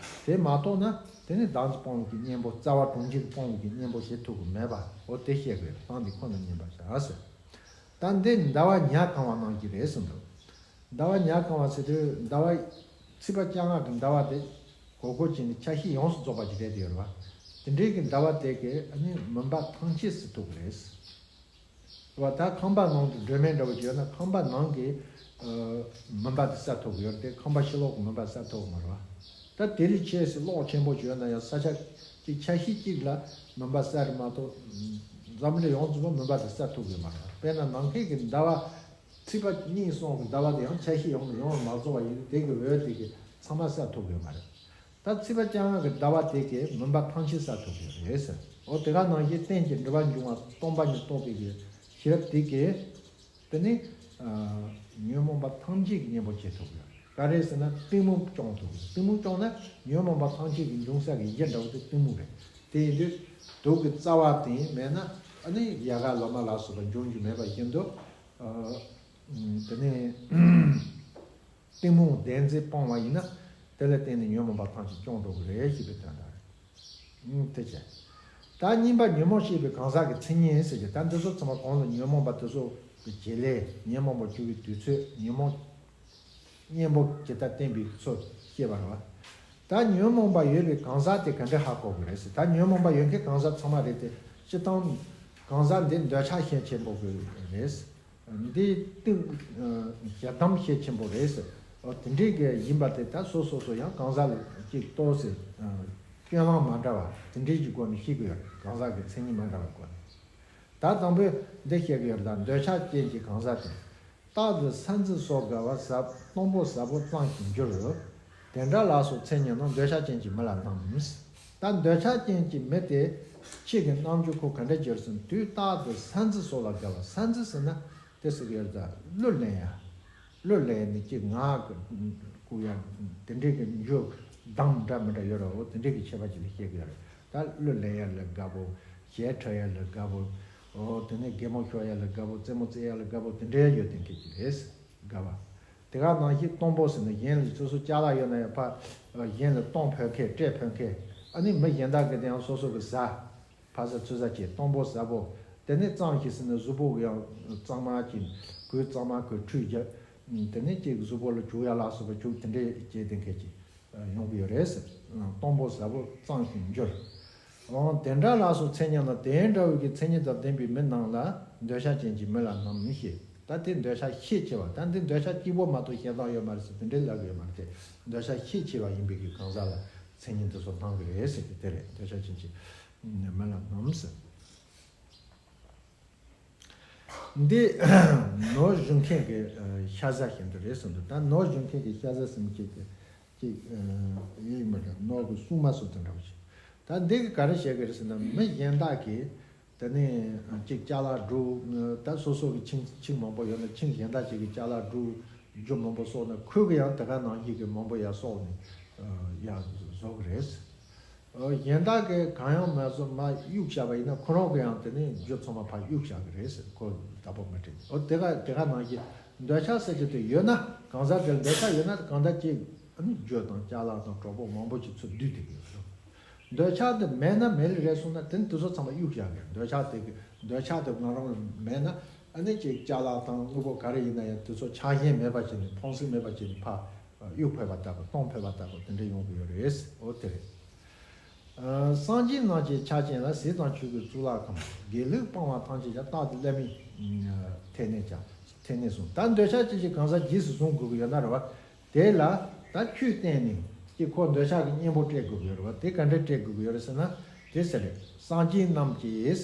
དེ་མ་རྟོགས་ན་དེ་ནི་བདག་འཛིན་སྤོང་བའི་གི་གཉེན་པོ། རྩ་བ་གྲོང་ཁྱེར་སྤོང་བའི་གི་གཉེན་པོ་བྱེད་ཐུབ་ཀྱི་མེད་པ། འོ་དེ་བཤད་དགོས། བཏང་སྟེ་ཁོ་ན་རྙེད་པར་བྱ་ཟེར། ད་འདི་ཟླ་བ་ཉ་གང་བ་ནང་བཞིན་རེད་ཟེར་འདུག། ཟླ་བ་ཉ་གང་བ་ཟེར་དུས་ཟླ་བ་ཚེས་པ་བཅོ་ལྔ་གི་ཟླ་བ་དེ་གོ་གོ་བྱས་ནས་ཆ་ཤས་ཡོངས་སུ་རྫོགས་པ་ཅིག་རེད་དེ་ཡོད་རེད་བ། དེ་འདྲའི་གི་ཟླ་བ་དེ་གའི་ཨ་ནི་མུན་པ་ཐམས་ཅད་སེལ་ཐུབ་ཀྱི་རེད། བ། ད་ཁང་པ་ནང་དུ་སྒྲོན་མེ་འདྲ་བོ་ཅིག་ཡོད་ན། ཁང་པ་ནང་གི་ཨ་མུན་པ་དེ་སེལ་ཐུབ་ཀྱི་ཡོད་རེད་དེ། ཁང་པ་ཕྱི་ལོགས་ཀྱི་མུན་པ་སེལ་ཐུབ་ཀྱི་མ་རེད་བ། ད་དེ་ལས་ཆེ་སའི་གློག་ཆེན་པོ་ཅིག་ཡོད་ན་ཡང་། ས་ཆ་གཅིག་ཆ་ཤས་གཅིག་ལ་མུན་པ་སེལ་རེད་མ་གཏོགས། འཛམ་གླིང་ཡོངས་རྫོགས་པ་མུན་པ་དེ་སེལ་ཐུབ་ཀྱི་མ་རེད་བ། དཔེར་ན་ནམ་མཁའི་གི་ཟླ་བ། ཚེས་པ་གཉིས་གསུམ་གི་ཟླ་བ་དེ་ཡང་ཆ་ཤས་ཡོངས་ཡོངས་མ་རྫོགས་པ་ཡིན་དུས། དེ་གི་འོད་དེ་གིས་ཚང་མ་སེལ་ཐུབ་ཀྱི་མ་རེད། ད་ཚེས་པ་བཅོ་ལྔ་གི་ཟླ་བ་དེ་གིས་མུན་པ་ཐམས་ཅད་སེལ་ཐུབ་ཀྱི་རེད་ཟེར། འོ་དེ་ག་ནང་བཞིན་རྟེན་ཅིང་འབྲེལ་བར་འབྱུང་བ་སྟོང་པ་ཉིད་རྟོགས་པའི་གི་ཤེས་རབ་དེ་གིས་དེ་ནི་ཨ་ཉོན་མོངས་པ་ཐམས་ཅད་ཀྱི་གཉེན་པོ་བྱེད་ཐུབ་ཀྱི་རེད། ག་རེ་ཟེར་ན་གཏི་མུག་སྐྱོང་ཐུབ་ཀྱི་རེད། གཏི་མུག་སྐྱོང་ན་ཉོན་མོངས་པ་ཐམས་ཅད་ཀྱི་འབྱུང་ས་གི་གཞི་འདྲ་བོ་དེ་གཏི་མུག་རེད། དེ་ཡིན་དུས་དུག་གི་རྩ་བ་དེ་མེད་ན་ཨ་ནི་ཡལ་ག་ལོ་མ་ལ་སོགས་པ་འབྱུང་རྒྱུ་མེད་པ་བཞིན་དུ། ཨ་དེ་ནི་གཏི་མུག་བདེན་འཛིན་སྤངས་པ་ཡིན་ན། དེ་ལ་བརྟེན་ནས་ཉོན་མོངས་པ་ཐམས་ཅད་སྐྱོང་འགྲོ་གི་རེད་ཞེས་པའི་དོན་དག་རེད། ཨང་། དེ་བྱས། ད་གཉིས་པ་ཉོན་མོངས་སྐྱེས་པའི་གང་ཟག་གི་མཚན་ཉིད་ཟེར་གྱི། ད་འདི་ཚོ་ཚང་མ་གོང་ལ་ཉོན་མོངས་པ་དེ་ཚོ་གི་བྱེད་ལས། ཉོན་མོངས་པ་སྐྱེ་བའི་དུས་ཚོད། ཉོན་མོངས་གཉེན་པོ་ཇི་ལྟར་བསྟེན་པའི་ཚུལ་བཤད་པ་རེད་བ། ད་ཉོན་མོངས་པ་ཡོད་པའི་གང་ཟག་དེ་ག་འདྲ་ཧ་གོ་དགོས་རེད་ཟེར། ད་ཉོན་མོངས་པ་ཡོད་མཁན་གང་ཟག་ཚང་མ་རེད་དེ། སྤྱིར་བཏང་གང་ཟག་འདི་འདོད་ཆགས་ཤས་ཆེན་པོ་གི་རེད། འདི་སྟེང་ཞེ་སྡང་ཤས་ཆེན་པོ་རེད་ཟེར། འོ་དེ་འདྲའི་གི་ཡིན་པ་དེ། ད་སོ་སོ་སོ་ཡང་གང་ཟག་ལ་གཅིག་ལྟོས་ཟེར། སྐྱོན་ལམ་མ་འདྲ་བ་དེ་འདྲའི་གི་སྒོ་ནས་ཤེས་ཀྱི་ཡོད་རེད། གང་ཟག་གི་མཚན་ཉིད་མ་འདྲ་བའི་སྒོ་ནས། ད་དང་པོས་འདི་བཤད་ཀྱི་ཡོད་རེད། ད་འདོད་ཆགས་ཅན་གྱི་གང་ཟག་དེ། རྟག་ཏུ་ས་འཛིན་སོགས་དགའ་བ་ཟབ། གཏུམ་པོ་ཟབ་པོ་གཙང་ཞིང་འགྱུར། དེ་འདྲ་ལ་སོགས་མཚན་ཉིད་རྣམས། འདོད་ཆགས་ཅན་གྱི་མི་ལ་སྣང་། ད་འདོད་ཆགས་ཅན་གྱི་མི་དེ་ཕྱིའི་གི་རྣམ་འགྱུར་ཁོ་ག་འདྲ་འགྱུར་ཟེར་ན། དུས་རྟག་ཏུ་ས་འཛིན་སོགས་ལ་དགའ་བ། ས་འཛིན་ཟེར་ན་དེ་ཟེར་གྱི་ཡོད་རེད། ད་གླུ་ལེན་ཡ། གླུ་ལེན་ནས་ཅིག་ངག་གི་བཀོལ་ཡ། དེ་འདྲའི་གི་འགྱུར་གདངས་འདྲ་མི་འདྲ་ཡོད་རེད། འོ་དེ་འདྲའི་གི་ཁྱད་པར་ཅིག་ལ་བཤད་ཀྱི་ཡོད་རེད། ད་གླུ་ལེན་ཡ་ལ་དགའ་པོ། གཞས་འཁྲབ་ཡ་ལ་དགའ་པོ། འོ་དེ་ནས་གད་མོ་ཤོར་ཡ་ལ་དགའ་པོ། རྩེད་མོ་རྩེ་ཡ་ལ་དགའ་པོ། དེ་འདྲའི་ཡོད་དེ་མཁན་ཅིག་རེད། དགའ་བ། དེ་ག་ནང་བཞིན་གཏུམ་པོ་ཟེར་ན། གཞན་ལ་སོ་སོ་ཅ་ལག་ཡོད་ན་ཡང་ཕར་གཞན་ལ་གཏུམ་ཕོག་མཁན། སྤྲད་ཕོག་མཁན། ཨ་ནི་མི་གཞན་དག་གིས་དེ་ཡང་སོ་སོ་གི་ཟ། ཕ་ཟ་ཚུ་ཟ་བྱས། གཏུམ་པོ་ཟབ་པོ། དེ་ནས་གཙང་ཞིང་ཟེར་ན་གཟུགས་པོ་གི་ཡང་གཙང་མ་ཅིག། གོས་གཙང་མ་གོས་ཁྲུས་རྒྱབ། དེ་ནས་ཅིག་གཟུགས་པོ་ལ་བྱུག་ཡ་ལ་སོགས་པ་བྱུག་དེ་འདྲས་བྱས་དེ་འཁེལ་གྱི་ཡོང་གི་ཡོད་རེད་ཟེར། གཏང་ཕོད་ཟབ་པོ་གཙང་ཞིང་འགྱུར། འོང་དེ་འདྲ་ལ་སོགས་མཚན་ཉིད་རྣམས། དེ་འདྲ་བའི་གི་མཚན་ཉིད་དང་ལྡན་པའི་མི་རྣམས་ལ་འདོད་ཆགས་ཅན་གྱི་མི་ལ་རྣམས་ཞེས། ད་དེ་འདོད་ཆགས་ཤས་ཆེ་བ། ད་འདི་འདོད་ཆགས་གཅིག་པོ་མ་གཏོགས་གཞན་དག་ཡོད་མ་རེད་ཟེར་དེ་འདྲའི་ལབ་ཡོད་མ་རེད་དེ། འདོད་ཆགས་ཤས་ཆེ་བ་ཡིན་པའི་གི་གང་ཟག་ལ་མཚན་ཉིད་འདི་ཚོ་སྣང་གི་རེད་ཟེར་གི་དེ་རེད། འདོད་ཆགས་ཅན་གྱི་མི་ལ་རྣམས་ཟེར། འདི་ནོར་ཞུ་མཁན་གྱི་ཤ་ཟ་བཞིན་དུ་རེད་ཟེར་འདུག་ད་ནོར་ཞུ་མཁན་གྱི་ཤ་ཟ་ཟེར་མི་ཅིག་གི་ཅིག་ཡིན་མ་རེད། ནོར་གྱི་སྲུང་མ་སོགས་དང་འདྲ་བ་ཞིག་ད་འདི་གི་ག་རེ་བཤད་གི་རེད་ཟེར་ན་མི་གཞན་དག་གིས་དེ་ནས་ཅིག་ཅ་ལག་སྒྲུག་ད་སོ་སོ་གི་ཁྱིམ་ཁྱིམ་མང་པོ་ཡོད་ན་ཁྱིམ་གཞན་དག་ཅིག་གི་ཅ་ལག་སྒྲུག་རྒྱུ་མང་པོ་གསོག་ན་ཁོས་གི་ཡང་དེ་ག་ནང་བཞིན་གི་མང་པོ་ཡར་གསོག་ནས་ཡར་བཟོ་གི་རེད། གཞན་དག་གིས་གང་ཡང་མ་བཟོ་མ་གཡུག་བཞག་པ་ཡིན་ན་ཁོ་རང་གི་ཡང་དེ་ནས་རྒྱུ་ཚང་མ་ཕར་གཡུག་བཞག་གི་རེད་ཟེར། ཁོ་བདག་པོ་མ་སྤྲད་ནས་འོ་དེ་ག་དེ་ག་ནང་བཞིན་འདོད་ཆགས་ཟེར་གྱི་དེ་ཡོད་ན་གང་ཟག་དེར་འདོད་ཆགས་ཡོད་ན་གང་ཟག་ཅིག་ཨ་ནི་རྒྱུ་དང་ཅ་ལག་དང་གྲོགས་པོ་མང་པོ་ཅིག་ཚུར་བསྡུས་བསྡད་ཀྱི་ཡོད་རེད། འདོད་ཆགས་དེ་མེད་ན་མེད་ལ་རེད་སོང་ན་དེ་ནི་དེ་ཚོ་ཚང་མ་གཡུག་བཞག་གི་རེད། འདོད་ཆགས་དེ་གི་འདོད་ཆགས་དེ་ང་རང་ལ་མེད་ན་ཨ་ནི་ཅིག་ཅ་ལག་དང་དངོས་པོ་ག་རེ་ཡིན་ན་ཡང་དེ་ཚོ་ཆགས་ཞེན་མེད་པ་བྱས་ནས་ཕོངས་སེམས་མེད་པ་བྱས་ནས་ཕར་གཡུག་ཕོད་པ་ལྟ་བུ་གཏོང་ཕོད་པ་ལྟ་བུ་དེ་འདྲ་ཡོང་གི་ཡོད་རེད། འོ་དེ་རེད། སངས་རྒྱས་རྣམས་ཀྱི་ཆ་ཅན་ལ་ཟས་དང་ཆོས་གོས་གཙུག་ལག་ཁང་། དགེ་ལུགས་སྤང་བ་ཐམས་ཅད་ཀྱང་རྟག་ཏུ་བསླད་མེད་ཐེག་གནས་ཀྱང་ཐེག་གནས་སོ། ད་འདོད་ཆགས་ཅན་གྱི་གང་ཟག་རྗེས་སུ་བཟུང་དགོས་ཀྱི་ཡོད་ན་རེད་བ། དེ་ལ་ད་ཆོས་བསྟན་ནས་ཀྱི་ཁོ་འདོད་ཆགས་ཀྱི་གཉེན་པོ་སྤྲད་དགོས་ཀྱི་ཡོད་རེད་བ། དེ་ག་འདྲ་སྤྲད་དགོས་ཀྱི་ཡོད་རེད་ཟེར་ན་དེ་ཟེར་རེད། སངས་རྒྱས་རྣམས་ཀྱིས།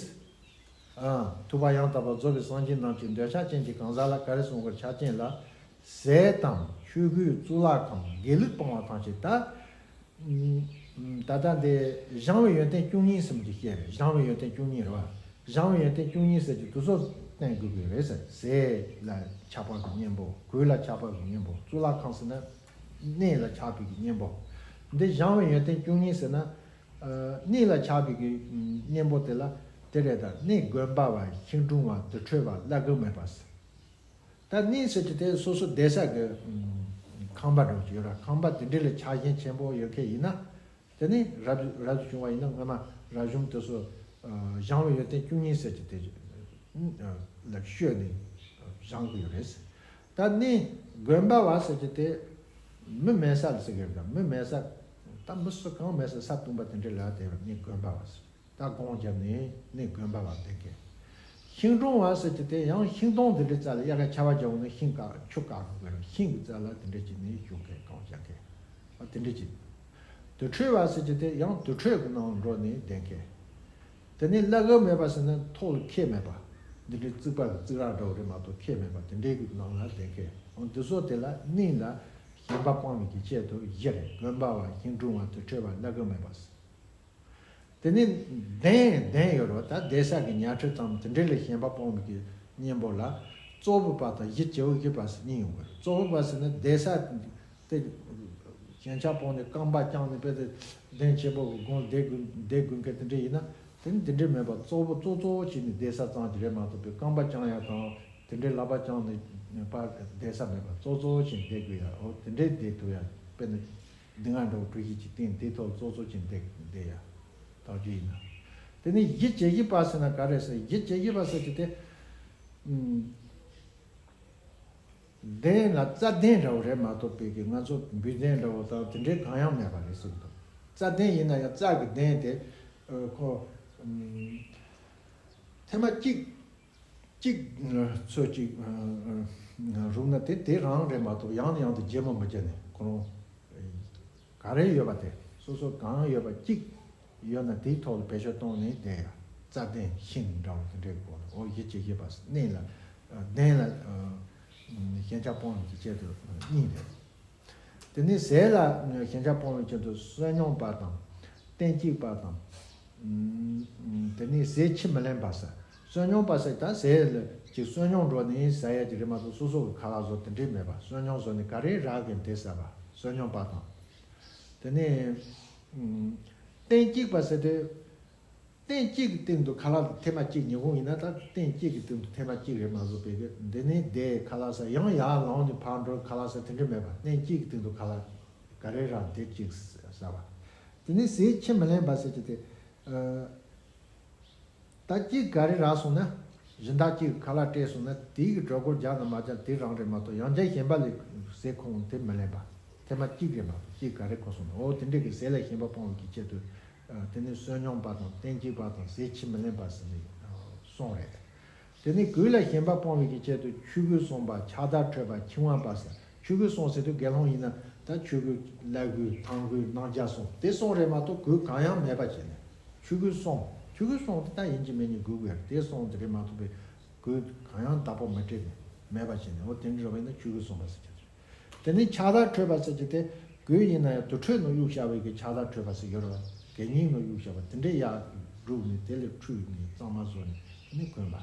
ཨ། ཐུབ་པ་ཡང་དག་པར་རྫོགས་པའི་སངས་རྒྱས་རྣམས་ཀྱིས་འདོད་ཆགས་ཅན་གྱི་གང་ཟག་ལ་ག་རེ་གསུང་དགོས། ཆགས་ཅན་ལ་ཟས་དང་ཆོས་གོས་གཙུག་ལག་ཁང་དགེ་ལུགས་སྤང་བ་ཐམས་ཅད་ད། ད་ལྟ་འདི་བཞེངས་པའི་ཡོན་ཏན་བཅུ་གཉིས་ཟེར་གྱི་བཤད་རེད། བཞེངས་པའི་ཡོན་ཏན་བཅུ་གཉིས་རེད་བ། བཞེངས་པའི་ཡོན་ཏན་བཅུ་གཉིས་ཟེར་གྱི་དེ་ཚོ་བསྟན་དགོས་ཀྱི་རེད་ཟེར། ཟས་ལ་ཆགས་པ་གི་གཉེན་པོ། གོས་ལ་ཆགས་པ་གི་གཉེན་པོ། གཙུག་ལག་ཁང་ཟེར་ན་གནས་ལ་ཆགས་པའི་གི་གཉེན་པོ། འདི་བཞེངས་པའི་ཡོན་ཏན་བཅུ་གཉིས་ཟེར་ན། གནས་ལ་ཆགས་པའི་གི་གཉེན་པོ་དེ་ལ་དེ་རེད། ད་གནས་དགོན་པ་བ་ཤིང་དྲུང་བ་དུར་ཁྲོད་བ་བླ་གོས་མེད་པ་ཟེར། ད་གནས་ཟེར་གྱི་དེ་སོ་སོ་བསྡད་ས་གི་ཁང་པ་འདྲ་བོ་ཅིག་ཡོད་ར། ཁང་པ་དེ་འདྲ་ལ་ཆགས་ཞེན་ཆེན་པོ་ཡོད་མཁན་ཡིན་ན། དེ་ནི་རབ་རབ་ཏུ་བྱུང་བ་ཡིན་ན་སྔ་མ་རབ་བྱུང་དེ་ཚོ་བཞེངས་པའི་ཡོན་ཏན་བཅུ་གཉིས་ཟེར་གྱི་དེ་ལ་ཤོད་ནས་བཞེངས་དགོས་ཡོད་རེད། ད་གནས་དགོན་པ་བ་ཟེར་གྱི་དེ་མི་མེད་ས་ལ་ཟེར་གྱི་རེད། ད་མི་མེད་ས། ད་མི་སུ་གང་མེད་ས་ས་བཏུང་པ་དེ་འདྲ་ལ་དེ་གནས་དགོན་པ་བ་ཟེར། ད་གང་བརྒྱབ་ནས་གནས་དགོན་པ་བ་བསྡད་མཁན། ཤིང་དྲུང་བ་ཟེར་གྱི་དེ་ཡང་ཤིང་སྡོང་དེ་འདྲའི་རྩ་ལ་དབྱར་ཁ་ཆར་པ་རྒྱག་འོང་ན་ཤིང་བཀག་ཆུ་བཀག་དགོས་རེད། ཤིང་གི་རྩ་ལ་དེ་འདྲ་བྱས་ནས་བཞུགས་མཁན་གང་བརྒྱབ་མཁན། ཨ་དེ་འདྲ་བྱས། དུར་ཁྲོད་བ་ཟེར་གྱི་དེ་ཡང་དུར་ཁྲོད་ཀྱི་ནང་འགྲོ་ནས་བསྡད་མཁན། དེ་ནས་བླ་གོས་མེད་པ་ཟེར་ན་ཐོག་ལ་ཁེབས་མེད་པ། འདི་འདྲའི་རྩིག་པ་གི་རྩིག་ར་འདྲ་བོ་རེད་མ་གཏོགས་ཁེབས་མེད་པ་དེ་འདྲའི་གི་ནང་ལ་བསྡད་མཁན། འོ་འདི་ཚོ་དེ་ལ་གནས་ལ་ཞེན་པ་སྤངས་པའི་གི་ཆེད་དུ་བཞི་རེད། དགོན་པ་བ་ཤིང་དྲུང་བ་དུར་ཁྲོད་བ་བླ་གོས་མེད་པ། དེ་ནས་གདན་གདན་ཡོད་རེད་བ། ད་བསྡད་ས་གི་ཉལ་ཁྲི་དང་དེ་འདྲ་ལ་ཞེན་པ་སྤངས་པའི་གི་གཉེན་པོ་ལ་གཙོ་བོ་པ་དང་གཞི་བྱེ་བ་བཞི་པ་ཟེར་གཉིས་ཡོང་གི་རེད། གཙོ་བོ་པ་ཟེར་ན་བསྡད་ས་དེ་ཞེན་ཆགས་སྤངས་ནས་རྐང་པ་བརྐྱངས་ནས་དཔེ་དེ་གདན་ཆེན་པོ་གི་སྒང་བསྡད་དགོས་བསྡད་དགོས་མཁན་དེ་འདྲ་ཡིན་ན་དེ་ནི་དེ་འདྲ་མེད་པ་གཙོ་བོ་གཙོ་གཙོ་བོ་བྱས་ནས་བསྡད་ས་ཙམ་གྱི་རེད་མ་གཏོགས་པའི་རྐང་པ་བརྐྱང་ཡ་དང་དེ་འདྲའི་ལག་པ་བརྐྱངས་ནས་ཕར་བསྡད་ས་མེད་པ་གཙོ་གཙོ་བོ་བྱས་ནས་བསྡད་དགོས་ཡ། འོ་དེ་འདྲའི་བསྡད་ཐུབ་ཡ་དཔེ་ནི། སྡུག་བསྔལ་འདྲ་བོ་གྲུ་བཞི་གཅིག་སྟེང་དེ་ཐོག་གཙོ་གཙོ་ཅན་བསྡད་བསྡད་ཡ། དག་རྒྱུ་ཡིན་ན། དེ་ནས་གཞི་བྱེ་བཞི་པ་ཟེར་ན་ག་རེ་ཟེར། གཞི་བྱེ་བཞི་པ་ཟེར་གྱི་དེ། ཨུམ། གདན་ལ་རྩ་གདན་འདྲ་བོ་རེད་མ་གཏོགས་པའི་གི་ང་ཚོ་འབུལ་གདན་འདྲ་བོ་དང་དེ་འདྲའི་གང་ཡང་མེད་པ་རེད་ཟེར་གྱི་འདུག་རྩ་གདན་ཡིན་ན་ཡང་རྩ་གི་གདན་དེ་ཁོ་ཐེངས་མ་གཅིག་གཅིག་ཚོད་གཅིག་རུག་ན་དེ་དེ་རང་རེད་མ་གཏོགས་ཡང་ནས་ཡང་དུ་བརྗེ་མ་མི་བརྗེ་ནས་ཁོ་རང་ག་རེ་ཡོད་པ་དེ་སོ་སོ་གང་ཡོད་པ་གཅིག་ཡོད་ན་དེའི་ཐོག་ལ་བེད་སྤྱོད་གཏོང་ནས་བསྡད་ཡ། རྩ་གདན་ཤིང་འདྲ་བོ་དེ་འདྲའི་སྐོར་ལ་འོ་གཞི་བྱེ་བཞི་པ་གནས་ལ་གདན་ལ་ཞེན་ཆགས་སྤོང་བའི་ཆེད་དུ་གཉིས་རེད། དེ་ནས་ཟས་ལ་ཞེན་ཆགས་སྤོང་བའི་ཆེད་དུ་བསོད་སྙོམས་པ་དང་། སྟན་གཅིག་པ་དང་། དེ་ནས་ཟས་ཁྱི་མི་ལེན་པ་ཟེར། བསོད་སྙོམས་པ་ཟེར་ད་ཟས་ལ་ཅིག་བསོད་སྙོམས་འགྲོ་ནས་ཟ་ཡ་ཅིག་རེད་མ་གཏོགས་སོ་སོ་གི་ཁ་ལག་བཟོ་དེ་འདྲས་མེད་པ། བསོད་སྙོམས་བཟོ་ནས་ག་རེ་རག་གི་དེ་ཟ་བ། བསོད་སྙོམས་པ་དང་། དེ་ནས་སྟན་གཅིག་པ་ཟེར་དུས། སྟན་གཅིག་གི་སྟེང་དུ་ཁ་ལག་ཐེངས་མ་གཅིག་ཉིན་གུང་ཡིན་ན་ད་སྟན་གཅིག་གི་སྟེང་དུ་ཐེངས་མ་གཅིག་རེད་མ་བཟོ་བས་གི་འདི་ནས་བསྡད་ཁ་ལག་ཟ་ཡང་ཡར་ལངས་ནས་ཕར་འགྲོ་ཁ་ལག་ཟ་དེ་འདྲ་མེད་པ། སྟན་གཅིག་གི་སྟེང་དུ་ཁ་ལག་ག་རེ་རག་དེ་གཅིག་ཟ་བ། དེ་ནས་ཟས་ཁྱི་མི་ལེན་པ་ཟེར་གྱི་དེ། ད་གཅིག་ག་རེ་རག་སོང་ན། གཞན་དག་གཅིག་གིས་ཁ་ལག་སྤྲད་སོང་ན་དེའི་གི་གྲོད་ཁོག་རྒྱགས་ན་མ་རྒྱགས་དེ་རང་རེད་མ་གཏོགས། ཡང་བསྐྱར་གཞན་པ་ལས་ཟས་ཁོ་དེ་མི་ལེན་པ། ཐེངས་མ་གཅིག་རེད་མ་གཏོགས། གཅིག་ག་རེ་ཁོ་སོང་ན། འོ་དེ་འདྲས་ཀྱི་ཟས་ལ་ཞེན་པ་སྤོང་བའི་གི་ཆེད་དུ། ཨ། དེ་ནས་བསོད་སྙོམས་པ་དང་གཏན་བརྗེད་པ་དང་ཟས་ཕྱིས་མི་ལེན་པ་ཟེར་ནས་གསུངས་རེད། དེ་ནས་གོས་ལ་ཞེན་པ་སྤོང་བའི་གི་ཆེད་དུ་ཆོས་གོས་གསུངས་པ། ཕྱག་དར་ཁྲོད་པ། འཆིང་བ་འབབ་ས། ཆོས་གོས་གསུངས་ཟེར་དུས་དགེ་སློང་ཡིན་ན་ད་ཆོས་གོས། བླ་གོས། ཐང་གོས། སྣ་བརྒྱ་གསུམ་དེ་གསུངས་རེད་མ་གཏོགས་གོས་གང་ཡང་མེད་པ་བྱས་ནས། ཆོས་གོས་གསུངས། ཆོས་གོས་གསུངས་དེ་ད་ཡིན་གཅིག་མིན་གཉིས་དགོས་ཀྱི་རེད། དེ་གསུངས་དེ་རེད་མ་གཏོགས་པའི་གོས་གང་ཡང་བདག་པོ་མི་སྤྲད་ནས་མེད་པ་བྱས་ནས། འོ་དེ་འདྲ་བས་ན་ཆོས་གོས་གསུངས་པ་ཟེར་གྱི་རེད། དེ་ནས་ཕྱག་དར་ཁྲོད་པ་ཟེར་གྱི་དེ། གོས་ཡིན་ན་ཡང་དུར་ཁྲོད་ནང་གཡུག་བཞག་པའི་གི་ཕྱག་དར་ཁྲོད་པ་ཟེར་ཡོད་རེད་བ། གད་སྙིགས་ནང་གཡུག་བཞག་པ་དེ་འདྲའི་ཡར་བསྒྲུགས་ནས་དེ་ལས་འཁྲུས་ནས་གཙང་མ་བཟོས་ནས་དེ་ནས་གོན་པ།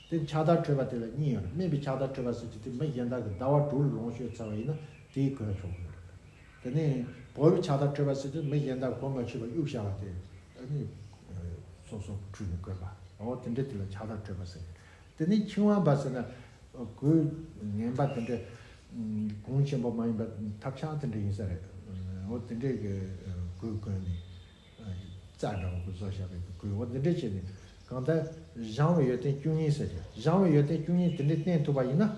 དེ་ཕྱག་དར་ཁྲོད་པ་དེ་ལ་གཉིས་ཡོད་རེད། སྨན་པའི་ཕྱག་དར་ཁྲོད་པ་ཟེར་གྱི་དེ་མི་གཞན་དག་གིས་ཟླ་བ་དྲུག་ལོངས་སྤྱོད་ཚར་བ་ཡིན་ན་དེའི་གོན་ཆོག་གི་ཡོད་རེད། དེ་ནས་ཕོ་བའི་ཕྱག་དར་ཁྲོད་པ་ཟེར་གྱི་མི་གཞན་དག་གོན་མ་ཆོག་པ་གཡུག་བཞག་པ་དེ་ཨ་ནི་སོ་སོ་འཁྲུས་ནས་གོན་པ། འོ་དེ་འདྲ་དེ་ལ་ཕྱག་དར་ཁྲོད་པ་ཟེར། དེ་ནས་འཆིང་བ་འབབ་ཟེར་ན། གོས་ངན་པ་དེ་འདྲ། གོང་ཆེན་པོ་མ་ཡིན་པ་ཐབས་ཆག་དེ་འདྲ་ཡིན་ས་རེད། འོ་དེ་འདྲའི་གི་གོས་གོན་ནས། རྩྭ་འདྲ་བོ་གི་བཟོ་བཞག་པའི་གོས། འོ་དེ་འདྲ་བྱས་ནས་གང་ལྟར་སྦྱང་བའི་ཡོན་ཏན་བཅུ་གཉིས་ཟེར་གྱི། སྦྱང་བའི་ཡོན་ཏན་བཅུ་གཉིས་དེ་འདྲ་བསྟེན་ཐུབ་པ་ཡིན་ན།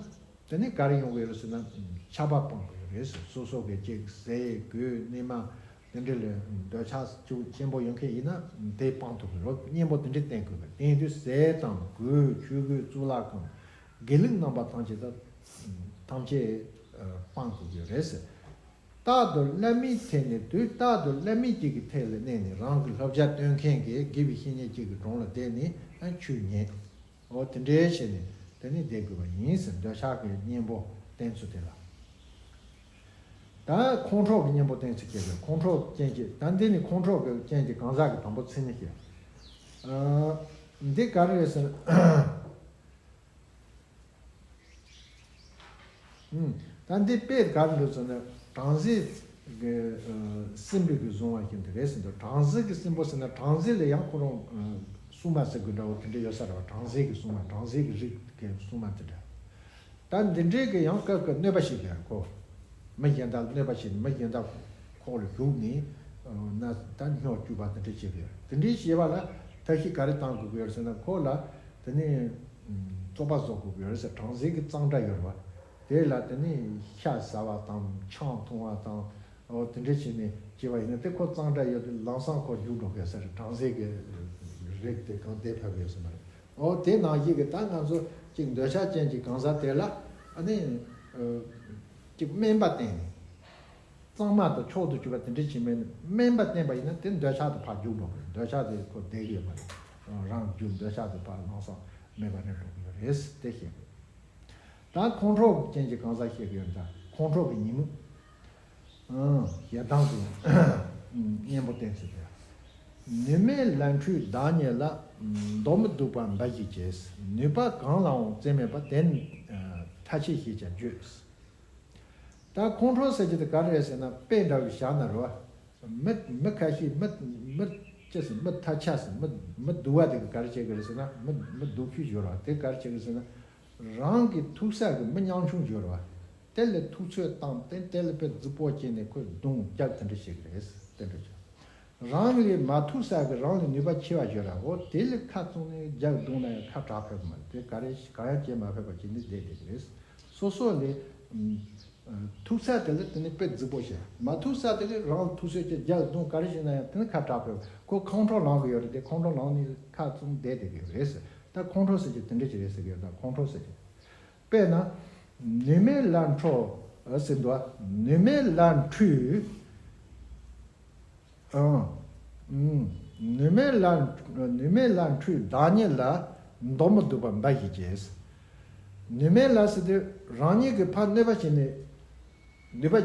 དེ་ནས་ག་རེ་ཡོང་གི་ཡོད་རེད་ཟེར་ན། ཆགས་པ་སྤང་དགོས་ཡོད་རེད་ཟེར། སོ་སོ་གི་ཅིག་ཟས་གོས་གནས་མལ་དེ་འདྲ་ལ་འདོད་ཆགས་ཆེན་པོ་ཡོད་མཁན་ཡིན་ན་དེ་སྤང་ཐུབ་ཀྱི་རེད། གཉེན་པོ་དེ་འདྲ་བསྟེན་དགོས་པ། དེ་ཡིན་དུས་ཟས་དང་གོས། ཆོས་གོས། གཙུག་ལག་ཁང་། དགེ་ལུགས་རྣམ་པ་ཐམས་ཅད་དང་། ཐམས་ཅད་སྤང་དགོས་ཀྱི་རེད་ཟེར། རྟག་ཏུ་བླ་མའི་ཐད་ནས། དུས་རྟག་ཏུ་བླ་མའི་གཅིག་གི་ཐད་ལ་གནས་ནས། རང་གི་བསླབ་བྱ་སྟོན་མཁན་གྱི་དགེ་བའི་བཤེས་གཉེན་གཅིག་གི་དྲུང་ལ་བསྡད་ནས་ཆོས་ཉན། འོ་དེ་འདྲའི་བྱས་ནས་དེ་ནི་བསྡད་དགོས་པ་ཡིན་ཟེར། འདོད་ཆགས་ཀྱི་གཉེན་པོ་བསྟེན་ཚུལ་དེ་ལ། ད་ཁོང་ཁྲོ་གི་གཉེན་པོ་བསྟེན་ཚུལ་སྐྱེ་དགོས། ཁོང་ཁྲོ་རྐྱེན་གྱིས། ད་འདི་ནི་ཁོང་ཁྲོ་གི་རྐྱེན་གྱིས་གང་ཟག་གི་དང་པོ་མཚན་ཉིད་སྐྱེ། ཨ། འདི་ག་རེ་རེད་ཟེར། ཨུམ། ད་འདི་དཔེ་ག་རེ་འདུག་ཟེར་ན། བྲམ་ཟེ་གི་ཨ་སྲིན་པོ་གིས་བཟུང་བ་བཞིན་དུ་རེད་ཟེར་འདུག་བྲམ་ཟེ་གི་སྲིན་པོ་ཟེར་ན་བྲམ་ཟེ་ལ་ཡང་ཁོ་རང་ཨ་སྲུང་མ་ཟེར་དགོས་འདྲ་བོ་དེ་འདྲ་ཡོད་ས་རེད་བ། བྲམ་ཟེ་གི་སྲུང་མ། བྲམ་ཟེ་གི་རིགས་ཀྱི་སྲུང་མ་དེ་འདྲ། ད་འདི་འདྲའི་གི་ཡང་སྐབས་ཀྱི་གནོད་པ་བྱེད་ཀྱི་ཡོད་ཁོ། མི་གཞན་དག་ལ་གནོད་པ་བྱེད་ནས་མི་གཞན་དག་ཁོག་ལ་ཞུགས་ནས་ན་ད་སྨྱོ་བཅུག་པ་དེ་འདྲ་བྱེད་ཀྱི་ཡོད། དེ་འདྲའི་བྱེད་པ་ལ་ཐབས་ཤེས་ག་རེ་གཏང་དགོས་ཀྱི་ཡོད་ཟེར་ན། ཁོ་ལ་དེ་ནས་བཙོག་པ་བཟོ་དགོས་ཀྱི་ཡོད་ཟེར། བྲམ་ཟེ་གི་གཙང་སྦྲ་ཡོད་རེད་བ། དེ་ལ་དེ་ནས་ཤ་ཟ་བ་དང་ཆང་འཐུང་བ་དང་། འོ་དེ་འདྲ་བྱས་ནས་བྱས་པ་ཡིན་ན་དེ་ཁོ་གཙང་སྦྲ་ཡོད་དུས་ལམ་སང་ཁོ་རྒྱུགས་འགྲོ་གི་ཡོད་ས་རེད། བྲམ་ཟེ་གི་རིགས་དེ་གང་དེ་ཕེབས་ཡོད་ས་མ་རེད། འོ་དེ་ནང་བཞིན་གྱི་ད་ང་ཚོ་ཅིག་འདོད་ཆགས་ཅན་གྱི་གང་ཟག་དེ་ལ་ཨ་ནི་ཨ་ཅིག་སྨན་པ་བསྟེན་ནས་གཙང་མ་དང་མཆོག་ཏུ་གྱུར་པ་དེ་འདྲ་ཅིག་མེད་ནས་སྨན་པ་བསྟེན་པ་ཡིན་ན་དེ་འདོད་ཆགས་དེ་ཕར་རྒྱུག་འགྲོ་གི་རེད། འདོད་ཆགས་དེ་ཁོ་བསྡད་ཀྱི་ཡོད་མ་རེད། རང་རྒྱུ་འདོད་ཆགས་དེ་ཕར་ལམ་སང་མེད་པ་རེད་འགྲོ་གི་ཡོད་རེད། དེ་བཤད་དགོས། ད་ཁོང་ཁྲོ་གི་རྐྱེན་གྱིས་གང་ཟག་བཤད་ཀྱི་ཡོད། ད་ཁོང་ཁྲོ་གི་ཉེས་དམིགས། ཨང་། ཞེ་སྡང་གི་གཉེན་པོ་བསྟེན་ཚུལ་དེ། ནུས་མེད་ལས་འཕྲོས་བདག་ཉིད་ལ། མདོ་མི་སྡུག་པ་འབའ་ཞིག་བྱེད། ནུས་པ་གང་ལའང་བརྩི་མེད་པ། དེ་ནི་ཐ་ཆད་ཞེས་ཀྱང་བརྗོད། ད་ཁོང་ཁྲོ་ཟེར་གྱི་དེ་ག་རེ་རེད་ཟེར་ན། དཔེ་འདྲ་བོ་བཞག་ན་རེད་བ། མི་མི་ཁ་ཤས་མི་མི་ཅི་ཟེར། མི་ཐ་ཆད་ཟེར། མི་མི་སྡུག་པ་དེ་ག་རེ་བྱེད་ཀྱི་རེད་ཟེར་ན། མི་མི་སྡུག་ཤོས་ཡོད་རེད་བ། དེ་ག་རེ་བྱེད་ཀྱི་རེད་ཟེར་ན། རང་གི་ཐུག་ས་གི་མི་ཉམ་ཆུང་ཡོད་རེད་བ། དེ་ལ་ཐུག་ཚོད་བཏང་སྟེ་དེ་ལ་དཔེ་རྫིག་པོ་བྱས་ནས་ཁོས་རྡུང་རྒྱག་དེ་འདྲ་བྱེད་ཀྱི་རེད། དེ་འདྲ་བྱས། རང་ལས་མ་ཐུག་ས་གི་རང་ལས་ནུས་པ་ཆེ་བ་ཡོད་ར། འོ་དེ་ལ་ཁ་བཙུམ་ནས་རྒྱག་རྡུང་ན་ཡང་ཁ་གྲག་ཕོད་མ་རེད། དེ་ག་རེ་གང་ཡང་བྱེད་མ་ཕོད་པ་བྱས་ནས་བསྡད་བསྡད་ཀྱི་རེད། སོ་སོ་ལས་ཐུག་ས་དེ་ལ་དེ་ནི་དཔེ་རྫིག་པོ་བྱས། མ་ཐུག་ས་དེ་ལ་རང་ལ་ཐུག་ཚོད་ཀྱི་རྒྱག་རྡུང་ག་རེ་བྱས་ན་ཡང་དེ་ནི་ཁ་གྲག་ཕོད། ཁོ་ཁོང་ཁྲོ་ལངས་གི་ཡོད་རེད། དེ་ཁོང་ཁྲོ་ལངས་ནས་ཁ་བཙུམ་བསྡད་བསྡད་ཀྱི་རེད། ད་ཁོང་ཁྲོ་ཟེར་གྱི་དེ་འདྲ་ཅིག་རེད་ཟེར་གྱི་ཡོད། ད་ཁོང་ཁྲོ་ཟེར་གྱི། དཔེར་ན། ནུས་མེད་ལས་འཕྲོས་ཟེར་འདུག་ནུས་མེད་ལས་འཕྲོས། ཨང་། ཨུམ། ནུས་མེད་ལས་ནུས་མེད་ལས་འཕྲོས་བདག་ཉིད་ལ། མདོ་མི་སྡུག་པ་འབའ་ཞིག་བྱེད། ནུས་མེད་ལས་ཟེར་དུས་རང་ཉིད་ཀྱིས་ཕར་གནོད་པ་བྱས་ནས། ནུས་པ་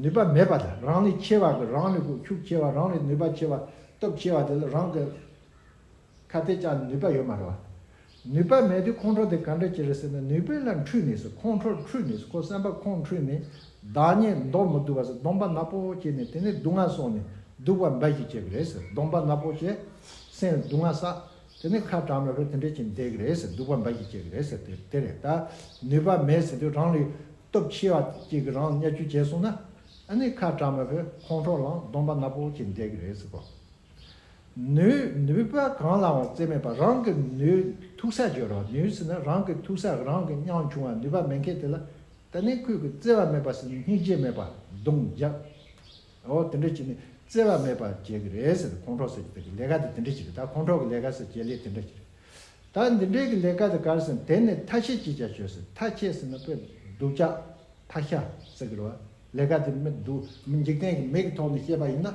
ནུས་པ་མེད་པ་དང་། རང་ལས་ཆེ་བ་གི། རང་ལས་ཁོ་ཤུགས་ཆེ་བ། རང་ལས་ནུས་པ་ཆེ་བ། སྟོབས་ཆེ་བ་དེ་ལ་རང་གི་ཁ་གཏད་བཅག་ནུས་པ་ཡོད་མ་རེད་བ། ནུས་པ་མེད་དུས་ཁོང་ཁྲོ་དེ་ག་འདྲ་ཅིག་རེད་ཟེར་ན། ནུས་པ་ལས་འཕྲོས་ནས་ཟེར། ཁོང་ཁྲོ་འཕྲོས་ནས་ཟེར། ཁོ་སེམས་པ་ཁོང་འཕྲོས་ནས། བདག་ཉིད་མདོ་མི་སྡུག་པ་ཟེར། གདོང་པ་ནག་པོ་བྱས་ནས་དེ་ནས་སྡུག་བསྔལ་སོང་ནས་སྡུག་པ་འབའ་ཞིག་བྱེད་ཀྱི་རེད་ཟེར། གདོང་པ་ནག་པོ་བྱས། སེམས་སྡུག་བསྔལ་བསགས། དེ་ནས་ཁ་གྲག་མ་ཕོད་དེ་འདྲ་ཅིག་བསྡད་ཀྱི་རེད་ཟེར། སྡུག་པ་འབའ་ཞིག་བྱེད་ཀྱི་རེད་ཟེར། དེ་དེ་རེད། ད་ནུས་པ་མེད་ཟེར་དུས་རང་ལས་སྟོབས་ཆེ་བ་ཅིག་གིས་རང་བརྙས་བཅོས་བྱས་སོང་ན། ཨ་ནི་ཁ་གྲག་མ་ཕོད། ཁོང་ཁྲོ་ལངས། གདོང་པ་ནག་པོ་བྱས་བསྡད་ཀྱི་རེད་ཟེར་གོ། ནུས་ནུས་པ་གང་ལའང་བརྩི་མེད་པ། རང་གི་ནུས་ ཐུག་ས་བརྗོད་རོགས་ནུས་ཟེར་ན། རང་གི་ཐུག་ས་རང་གི་མཉམ་བྱུང་བ་ནུས་པ་མེད་མཁན་དེ་ལ། དེ་ནས་ཁོས་གི་བརྩེ་བ་མེད་པ་ཟེར་ནས་སྙིང་རྗེ་མེད་པ་རྡུང་རྒྱབ། འོ་དེ་འདྲ་བྱས་ནས་བརྩེ་བ་མེད་པ་བྱེད་ཀྱི་རེད་ཟེར། ཁོང་ཁྲོ་ཟེར་གྱི་དེ་གི་ལས་ཀ་དེ་དེ་འདྲ་བྱེད་ཀྱི། ད་ཁོང་ཁྲོ་གི་ལས་ཀ་ཟེར་བྱེད་ལས་དེ་འདྲ་བྱེད། ད་འདི་འདྲའི་གི་ལས་ཀ་དེ་ག་རེ་ཟེར་ན། དེ་ནི་ཐ་ཤལ་གྱིས་ཀྱང་ཆོད་ཟེར། ཐ་ཤལ་ཟེར་ན་དཔེ་སྡུག་ཅག་ཐ་ཤལ་ཟེར་གི་རེད་བ། ལས་ཀ་དེ་མི་སྡུག་མི་འཇིག་རྟེན་གྱི་མིག་གི་ཐོག་ནས་བཤད་པ་ཡིན་ན།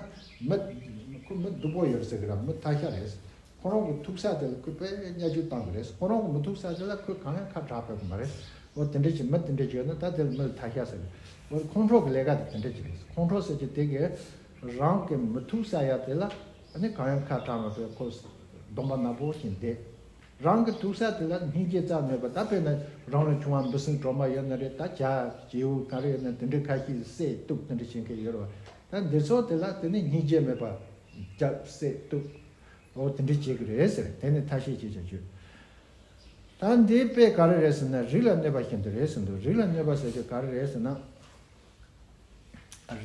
མི་ཁོ་མི་སྡུག་པོ་ཡོད་ཟེར་གི་ར། མི་ཐ་ཤལ་རེད་ཟེར། ཁོ་རང་གི་ཐུག་ས་དེ་ལ་ཁོས་དཔེ་བརྙས་བཅོས་བཏང་གི་རེད་ཟེར། ཁོ་རང་གི་མི་ཐུག་ས་དེ་ལ་ཁོས་གང་ཡང་ཁ་གྲག་ཕོད་གི་མ་རེད། འོ་དེ་འདྲ་ཅིག་མི་དེ་འདྲ་ཅིག་ཡོད་ན་ད་དེ་ལ་མི་ལ་ཐ་ཤལ་ཟེར་གི། འོ་ཁོང་ཁྲོ་གི་ལས་ཀ་དེ་དེ་འདྲ་ཅིག་རེད་ཟེར། ཁོང་ཁྲོ་ཟེར་གྱི་དེ་གི་རང་གི་མི་ཐུག་ས་ཡ་དེ་ལ་ཨ་ནི་གང་ཡང་ཁ་གྲག་མ་ཕོད། ཁོ་སྡོམ་པ་ནག་པོ་བཞིན་བསྡད། རང་གི་ཐུག་ས་དེ་ལ་སྙིང་རྗེ་རྩ་མེད་པ། ད་དཔེར་ན་རང་ལ་བྱུང་བ་འབུ་སྲིན་གྲོག་མ་ཡོད་ན་རེད། ད་བྱ་བྱིའུ་ག་རེ་ཡོད་ན་དེ་འདྲའི་ཁ་ཤས་བསད་གཏུབ་དེ་འདྲ་བྱེད་མཁན་ཡོད་རེད་བ། ད་འདི་ཚོ་དེ་ལ་དེ་ནི་སྙིང་རྗེ་མེད་པ་རྒྱབ་བསད་གཏུབ། འོ་དེ་འདྲ་བྱེད་ཀྱི་རེད་ཟེར། དེ་ནི་ཐ་ཤལ་གྱིས་ཀྱང་ཆོད། ད་འདི་དཔེ་ག་རེ་རེད་ཟེར་ན། རིགས་ལ་གནོད་པ་བཞིན་དུ་རེད་ཟེར་འདུག། རིགས་ལ་གནོད་པ་ཟེར་གྱི་ག་རེ་རེད་ཟེར་ན།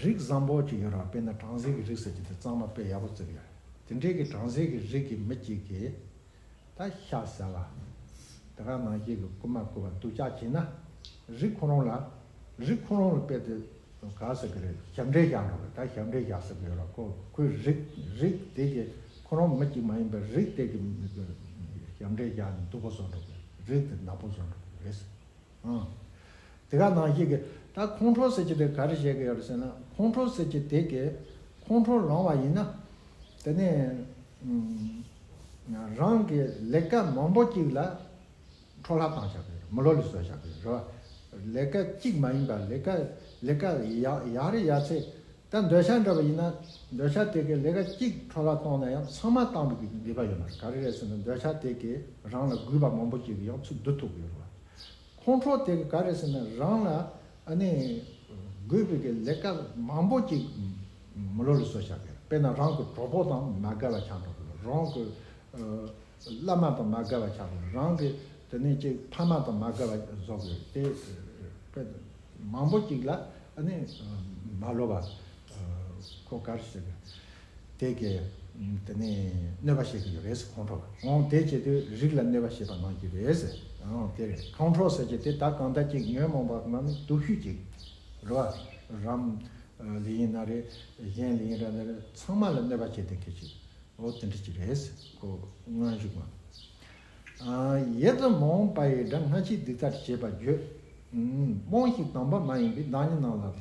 རིགས་བཟང་པོ་ཅིག་ཡོད་ར། དཔེར་ན་བྲམ་ཟེ་གི་རིགས་ཟེར་གྱི་དེ་གཙང་མ་དཔེ་ཡག་པོ་བརྩི་གི་ཡོད། དེ་འདྲའི་གི་བྲམ་ཟེ་གི་རིགས་ཀྱི་མི་གཅིག་གིས་ད་ཤ་ཟ་བ། དེ་ག་ནང་བཞིན་གྱི་རྐུན་མ་རྐུ་བ་སྡུག་ཅག་བྱས་ན། རིགས་ཁོ་རང་ལ། རིགས་ཁོ་རང་ལ་དཔེ་དེ་ག་ཟེར་གི་རེད། ཞབས་འདྲེན་བཞག་འགྲོ་གི། ད་ཞབས་འདྲེན་བཞག་ཟེར་གི་ཡོད་ར། ཁོ་ཁོའི་རིགས་རིགས་དེ་གི་ཁོ་རང་མི་གཅིག་མ་ཡིན་པར་རིགས་དེ་གི་ཞབས་འདྲེན་བཞག་ནས་སྡུག་པོ་བཟོ་འགྲོ་གི། རིགས་དེ་ནག་པོ་བཟོ་འགྲོ་གི་རེད། ཨང་། དེ་ག་ནང་བཞིན་གྱི་ད་ཁོང་ཁྲོ་ཟེར་གྱི་དེ་ག་རེ་བྱེད་ཀྱི་ཡོད་རེད་ཟེར་ན། ཁོང་ཁྲོ་ཟེར་གྱི་དེ་གི་ཁོང་ཁྲོ་ལངས་པ་ཡིན་ན། དེ་ནས་ཨུམ་རང་གི་ལས་ཀ་མང་པོ་ཅིག་ལ་འཕྲོ་བརླག་བཏང་བཞག་གི་ཡོད་རེད། མི་ལོ་ལ་བཟོ་བཞག་གི་ཡོད་རེད་བ། ལས་ཀ་གཅིག་མ་ཡིན་པ་ལས་ཀ་ལས་ཀ་ཡག་ཡག་རེད་ཡག་ཚད། ད་འདོད་ཆགས་འདྲ་བ་ཡིན་ན། འདོད་ཆགས་དེ་གི་ལས་ཀ་གཅིག་འཕྲོ་བརླག་བཏང་ན་ཡང་ཚང་མ་བཏང་བའི་ནུས་པ་ཡོད་མ་རེད། ག་རེ་རེད་ཟེར་ན། འདོད་ཆགས་དེ་གི་རང་ལ་རྒུད་པ་མང་པོ་ཅིག་གི་ཡང་ཚུར་བསྡུ་ཐུབ་ཀྱི་ཡོད་རེད་བ། ཁོང་ཁྲོ་དེ་གི་ག་རེ་ཟེར་ན། རང་ལ་ཨ་ནི་དགོས་པའི་གི་ལས་ཀ་མང་པོ་ཅིག་མི་ལོ་ལ་བཟོ་བཞག་གི། དཔེར་ན་རང་གི་གྲོགས་པོ་དང་མ་དགའ་བ་ཆགས་འགྲོ་གི། རང་གི་ཨ་བླ་མ་དང་མ་དགའ་བ་ཆགས་འགྲོ། རང་གི་དེ་ནས་ཅིག་ཕ་མ་དང་མ་དགའ་བ་བཟོ་གི། དེ་དཔེ་མང་པོ་ཅིག་ལ་ཨ་ནི་མ་ལོ་བ་ཁོ་ག་རེ་ཟེར་གི། དེ་གི་དེ་ནས་གནོད་པ་བྱེད་ཀྱི་ཡོད་རེད་ཟེར། ཁོང་ཁྲོ་འོང་དེ་བྱེད་དུས་རིགས་ལ་གནོད་པ་བྱེད་པ་ནང་གི་རེད་ཟེར། འོང་དེ་རེད། ཁོང་ཁྲོ་ཟེར་གྱི་དེ་ད་གང་ལྟར་ཅིག་ཉོན་མོངས་པ་ནང་ནས་སྡུག་ཤོས་ཅིག་རེད་བ། རང་ལ་ཡིན་ན་རེད། གཞན་ལ་ཡིན་ར་ན་རེད། ཚང་མ་ལ་གནོད་པ་བྱེད་དེ་གི་ཅིག་འོ་དེ་འདྲ་ཅིག་རེད་ཟེར། ཁོ་སྔོན་བཞུགས་མ། ཡིད་མ་འོངས་པ་ཡི་དགྲ། སྔ་ཕྱིའི་སྡིག་ཐག་བཅད་པར་བརྗོད། རྨོངས་ཤིང་དམ་པ་མ་ཡིན་པའི། བདག་ཉིད་རྣམས་ལ་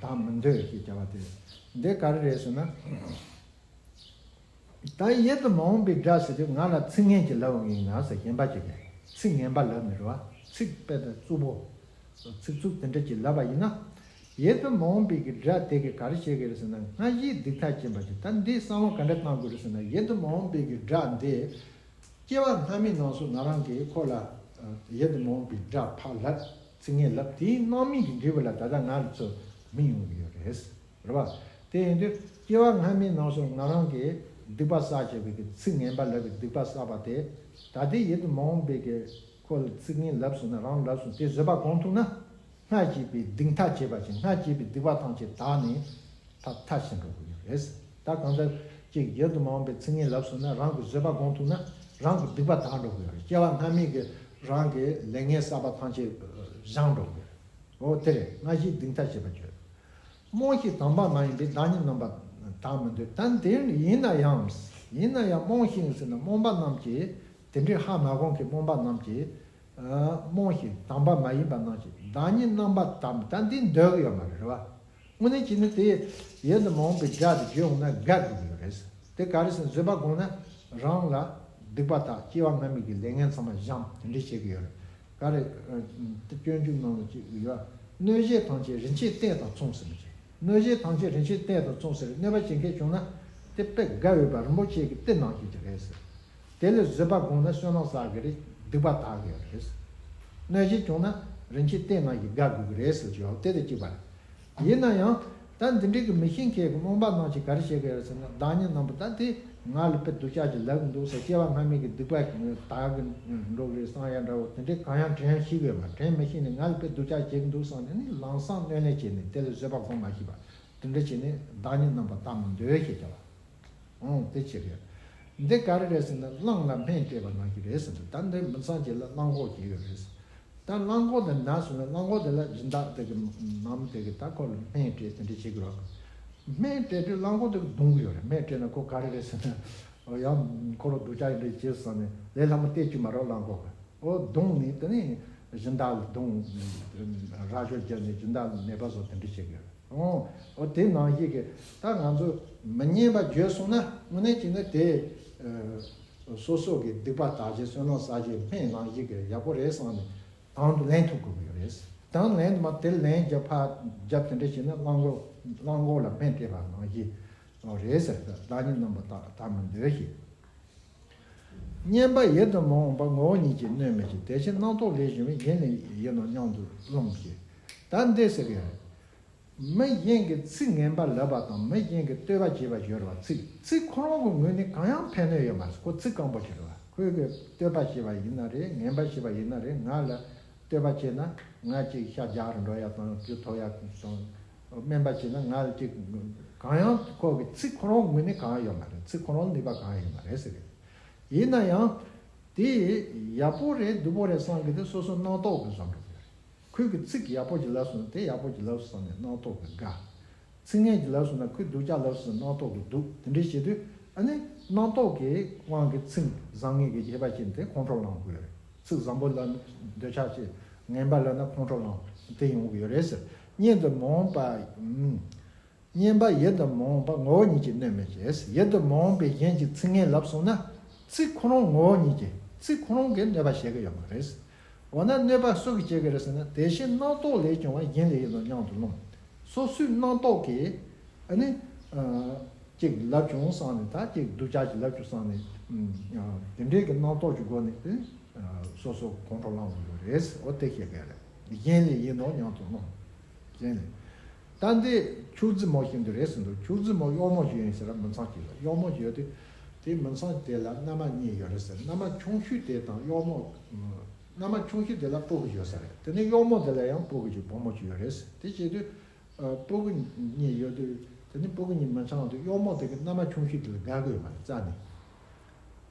དག་མི་འདོད་ཞེས་བྱ་བ་དེ། འདི་ག་རེ་རེད་ཟེར་ན། ད་ཡིད་མ་འོངས་པའི་དགྲ་ཟེར་དུས་ང་ལ་ཚིག་ངན་ཅིག་ལབ་ཡོང་གི་ཡིན་ན་ཟེར། གཞན་པ་ཅིག་གིས་ཚིག་ངན་པ་ལབ་ནས་རེད་བ། ཚིག་དཔེ་དང་རྩུབ་པོ། ཚིག་རྩུབ་དེ་འདྲ་ཅིག་ལབ་པ་ཡིན་ན། ཡིད་མ་འོངས་པའི་གི་དགྲ་དེ་གིས་ག་རེ་བྱེད་ཀྱི་རེད་ཟེར་ན། སྔ་ཕྱིའི་སྡིག་ཐག་བཅད་པར་བྱེད། ད་འདི་བསམ་བློ་ག་འདྲ་བཏང་དགོས་རེད་ཟེར་ན། ཡིད་མ་འོངས་པའི་གི་དགྲ་འདི་སྐྱེ་བ་སྔ་མའི་ནང་སོ་ང་རང་གིས་ཁོ་ལ་ཡིད་མ་འོངས་པའི་དགྲ་ཕར་ལབ། ཚིག་ངན་ལབ། དེའི་སྣང་མིན་གྱི་འབྲས་བུ་ལ་ད་ལྟ་ང་ལ་ཚོ་མི་ཡོང་གི་ཡོད་རེད། རེད་བ། དེ་ཡིན་དུས་སྐྱེ་བ་སྔ་མའི་ནང་སོ་ང་རང་གིས་སྡིག་པ་བསགས་བྱས་པའི་གི་ཚིག་ངན་པ་ལབ་པའི་སྡིག་པ་བསགས་པ་དེ། ད་ལྟའི་ཡིད་མ་འོངས་པའི་གི་ཁོ་ལ་ཚིག་ངན་ལབ་སོང་ན། རང་ལབ་སོང་། དེ་བཟོད་པ་སྒོམ་ཐུབ་ན། སྔར་བྱས་པའི་སྡིག་ཐག་བཅད་པ་བཞིན། སྔར་བྱས་པའི་སྡིག་པ་ཐམས་ཅད་དག་ནས་ཐ་ཐར་ཕྱིན་འགྲོ་གི་ཡོད་རེད། ད་གང་ལྟར་ཅིག་ཡིད་དུ་མ་འོངས་པའི་ཚིག་ངན་ལབ་སོང་ན། རང་གིས་བཟོད་པ་སྒོམ་ཐུབ་ན་རང་གི་སྡིག་པ་དག་འགྲོ་གི་ཡོད་རེད། སྐྱེ་བ་སྔ་མའི་གི་རང་གི་ལས་ངན་བསགས་པ་ཐམས་ཅད་བྱང་འགྲོ་གི་ཡོད་རེད། འོ་དེ་རེད། སྔ་ཕྱིའི་སྡིག་ཐག་བཅད་པར་བྱེད། རྨོངས་ཤིང་དམ་པ་མ་ཡིན་པའི། བདག་ཉིད་རྣམ་པར་དག་མི་འདོད། ད་དེ་ཡིན་ན་ཡང་། ཡིན་ན་ཡང་རྨོངས་ཤིང་ཟེར་ན་རྨོངས་པ་རྣམས་ཀྱིས། དེ་འདྲའི་ཧ་མ་གོ་མཁན་རྨོངས་པ་རྣམས་ཀྱིས། རྨོངས་ཤིང་དམ་པ་མ་ཡིན་པ་རྣམས་ཀྱིས། བདག་ཉིད་རྣམ་པར་དག་མི། ད་འདི་འདོད་ཀྱི་ཡོད་མ་རེད། རེད་བ། དངོས་གནས་བྱས་ན་དེ་ཡིད་དུ་མ་འོངས་པའི་དགྲ་དེ་བརྗོད་འོང་ན་དགའ་དགོས་ཀྱི་ཡོད་རེད། དེ་ག་རེ་ཟེར་ན། བཟོད་པ་སྒོམ་ན་རང་ལ་སྡིག་པ་དག། སྐྱེ་བ་སྔ་མའི་གི་ལས་ངན་ཚང་མ་བྱང་། དེ་འདྲ་བྱེད་ཀྱི་ཡོད་རེད། ག་རེ། ཨ། སྤྱོད་འཇུག་ནང་ལ་ཅིག་ཡོད། གནོད་བྱེད་ཐམས་ཅད་རིན་ཆེན་གཏེར་དང་མཚུངས་ཟེར་ནས་ཅིག་གནོད་བྱེད་ཐམས་ཅད་རིན་ཆེན་གཏེར་དང་མཚུངས་ཟེར། གནོད་པ་བྱེད་མཁན་བྱུང་ན་དེ་དཔེ་དགའ་འོས་པ་རིན་པོ་ཆེ་གི་གཏེར་ནང་བཞིན་ཅིག་རེད་ཟེར། དེ་ལ་བཟོད་པ་སྒོམ་ན་བསོད་ནམས་བསགས་ཀྱི་རེད། སྡིག་པ་དག་གི་རེད། གནོད་བྱེད་བྱུང་ན་རིན་ཆེན་གཏེར་ནང་བཞིན་དགའ་དགོས་ཀྱི་རེད་ཟེར་གྱི་ཡོད། དེ་དང་གཅིག་པ་རེད། ཡིན་ན་ཡང་ད་འདི་འདྲའི་གི་མི་ཤེས་མཁན་གྱི་རྨོངས་པ་རྣམས་ཀྱིས་ག་རེ་བྱེད་ཀྱི་ཡོད་ཟེར་ན། བདག་ཉིད་རྣམ་པར། ད་དེ་ང་ལ་དཔེ་སྡུག་ཅག་ཅིག་ལབ་ཀྱི་འདུག་ཟེར། སྐྱེ་བ་སྔ་མའི་གི་སྡིག་པ་དག་གི་འགྲོ་གི་རེད་བསམ་ཡ་འདྲ་བོ་དེ་འདྲའི་གང་ཡང་དྲན་ཤེས་ཀྱི་ཡོད་མ་རེད། དྲན་མི་ཤེས་ནས་ང་ལ་དཔེ་སྡུག་ཅག་བྱེད་ཀྱི་འདུག་བསམ་ནས་ནི་ལམ་སང་གནོད་ལན་བྱས་ནས་དེ་ལ་བཟོད་པ་སྒོམ་མ་ཤེས་པ་དེ་འདྲ་བྱས་ནས་བདག་ཉིད་རྣམ་པར་དག་མི་འདོད་ཞེས་བྱ་བ། འོང་དེ་བྱེད་ཀྱི་ཡོད། འདི་ག་རེ་རེད་ཟེར་ན་གླང་ལ་སྨན་སྤྲད་པ་ནང་བཞིན་རེད་ཟེར་འདུག་ད་འདི་མི་ཚང་གཅིག་ལ་གླང་གོག་ཅིག་ཡོད་རེད་ཟེར། ད་གླང་གོག་དེ་ན་སོང་ན་གླང་གོག་དེ་ལ་སྦྱིན་བདག་དེ་གི་ནང་མི་དེ་གི་ད་ཁོ་ལ་སྨན་སྤྲད་དེ་འདྲ་བྱེད་ཀྱི་རོགས། སྨན་སྤྲད་དུས་གླང་གོག་དེ་གི་རྡུང་གི་ཡོད་རེད། སྨན་སྤྲད་ན་ཁོ་ག་རེ་རེད་ཟེར་ན་ཡང་ཁོ་ལ་སྡུག་ཅག་ཡིན་འདྲ་བྱེད་བསམ་ནས་ལས་སླ་མོ་སྟེར་རྒྱུ་མ་རེད་གླང་གོག་གི། ཨོ་རྡུང་ནས་དེ་ནས་སྦྱིན་བདག་ལ་རྡུང་ར་ཤོ་བརྒྱབ་ནས་སྦྱིན་བདག་ལ་ནད་པ་བཟོ་དེ་འདྲ་བྱེད་ཀྱི་ཡོད་རེད། ཨོ་ཨོ་དེ་ནང་བཞིན་གྱི་ད་ང་ཚོ་མི་སྙན་པ་བརྗོད་སོང་ན་དངོས་གནས་བྱས་ན་དེ་ཨ་སོ་སོ་གི་སྡིག་པ་དག་བྱས་བསོད་ནམས་བསགས་བྱས་སྨན་ནང་བཞིན་གྱི་ཡག་པོ་རེད་བསམ་ནས་དང་དུ་ལེན་ཐུབ་དགོས་ཀྱི་ཡོད་རེད། དང་ལེན་མ་དེ་ལེན་རྒྱབ་ཕར་རྒྱབ་དེ་འདྲ་བྱས་ན་གླང་གོག་གླང་གོག་ལ་སྨན་སྤྲད་པ་ནང་བཞིན་རེད་ཟེར། བདག་ཉིད་རྣམ་པར་དག་དག་མི་འདོད་ཞེས། སྙན་པ་ཡིད་དུ་མི་འོང་བ་ངོ་བོ་ཉིད་ཀྱིས་གནོད་མི་བྱེད། དེ་བཞིན་རྣམ་རྟོག་ལས་བྱུང་བའི་གཞན་ལས་ཡིན་ནོ་སྙམ་དུ་རློམ་ཞེས། ད་འདི་ཟེར་གི་རེད། མི་གཞན་གྱིས་ཚིག་ངན་པ་ལབ་པ་དང་མི་གཞན་གྱིས་བསྟོད་པ་བྱས་པ་ཡོད་རེད་བ། ཚིག་ཚིག་ཁོ་རང་གི་ངོས་ནས་གང་ཡང་ཕན་གནོད་ཡོད་མ་རེད། ཁོ་ཚིག་སྐམ་པོ་ཞིག་རེད་བ། ཁོས་གི་བསྟོད་པ་བྱས་པ་ཡིན་ན་རེད། ངན་པ་བྱས་པ་ཡིན་ན་རེད། ང་ལ་བསྟོད་པ་བྱས་ན་ང་ཅིག་ཤ་རྒྱགས་རུ་འགྲོ་ཡ་དང་རྒྱུ་ཐོག་ཡ་དང་། དམན་པ་བྱས་ན་ང་ལ་ཅིག་གང་ཡང་ཁོ་གི་ཚིག་ཁོ་རང་ངོས་ནས་གང་ཡང་ཡོད་མ་རེད། ཚིག་ཁོ་རང་ནུས་པ་གང་ཡང་ཡོད་མ་རེད་ཟེར་གི། ཡིན་ན་ཡང་དེ་ཡག་པོ་རེད་སྡུག་པོ་རེད་བསམ་གི་དེ་སོ་སོ་རྣམ་རྟོག་གི་བཟོ་འགྲོ་གི་རེད། ཁོས་གི་ཚིག་ཡག་པོ་ཅིག་ལབ་སོང་ན་དེ་ཡག་པོ་ཅིག་ལབ་སོང་ནས་རྣམ་རྟོག་གི་དགའ། ཚིག་ངན་གྱི་ལབ་སོང་ན་ཁོས་སྡུག་ཅག་ལབ་སོང་ན་རྣམ་རྟོག་གི་སྡུག་དེ་འདྲ་བྱེད་དུས་ཨ་ནི་རྣམ་རྟོག་གི་དབང་གིས་ཚིག་བཟང་ངན་གྱི་ཁྱད་པར་ཕྱེ་ནས་དེ་ཁོང་ཁྲོ་ལངས་དགོས་རེད། ཚིག་བཟང་པོ་ལབ་ན་འདོད་ཆགས་ཆེ། ངན་པ་ལབ་ན་ཁོང་ཁྲོ་ལངས་དེ་ཡོང་གི་ཡོད་རེད་ཟེར། སྙན་དུ་མི་འོང་པ། སྙན་པ་ཡིད་དུ་མི་འོང་པ་ངོ་བོ་ཉིད་ཀྱིས་གནོད་མི་བྱེད། ཡིད་དུ་མི་འོང་པའི་གཞན་གྱིས་ཚིག་ངན་ལབ་སོང་ན་ཚིག་ཁོ་རང་ངོ་བོ་ཉིད་ཀྱིས་ཚིག་ཁོ་རང་གིས་གནོད་པ་བྱེད་ཀྱི་ཡོད་མ་རེད། འོ་ན་གནོད་པ་སུ་གིས་བྱེད་ཀྱི་རེད་ཟེར་ན། དེ་བཞིན་རྣམ་རྟོག་ལས་བྱུང་བ་གཞན་ལས་ཡིན་ནོ་སྙམ་དུ་རློམ། སོ་སོའི་རྣམ་རྟོག་གིས་ཨ་ནི་ཨ་ཅིག་ལབ་བྱུང་བསམ་ནས་ད་ཅིག་སྡུག་ཅག་ཅིག་ལབ་བྱུང་བསམ་ནས་ཨ་དེ་འདྲའི་གི་རྣམ་རྟོག་གི་སྒོ་ནས་ཨ་སོ་སོ་ཁོང་ཁྲོ་ལངས་ཡོད་རེད། འོ་དེ་བཤད་གི་རེད། གཞན་ལས་ཡིན་ནོ་སྙམ་དུ་རློམ། གཞན་ལས། ད་འདི་ཕྱུགས་རྫི་མོ་བཞིན་དུ་རེད་ཟེར་འདུག་ཕྱུགས་རྫི་མོ་གཡོག་མོ་ཞིག་ཡིན་ཟེར་ར་མི་ཚང་གཅིག་ལ་གཡོག་མོ་ཞིག་ཡོད་དུས་དེ་མི་ཚང་དེ་ལ་མནའ་མ་གཉིས་ཡོད་རེད་ཟེར། མནའ་མ་ཆུང་ཤོས་དེ་དང་གཡོག་མོ། མནའ་མ་ཆུང་ཤོས་དེ་ལ་སྤུ་གུ་ཡོད་ས་རེད། དེ་ནས་གཡོག་མོ་དེ་ལ་ཡང་སྤུ་གུ་ཅིག་བུ་མོ་ཅིག་ཡོད་རེད་ཟེར། དེ་བྱེད་དུས་ཨ་སྤུ་གུ་གཉིས་ཡོད་དུས་དེ་ནས་སྤུ་གུ་གཉིས་མི་ཚང་དུས་གཡོག་མོ་དེ་གི་མནའ་མ་ཆུང་ཤོས་དེ་ལ་དགའ་གི་ཡོད་མ་རེད་རྩ་ནས།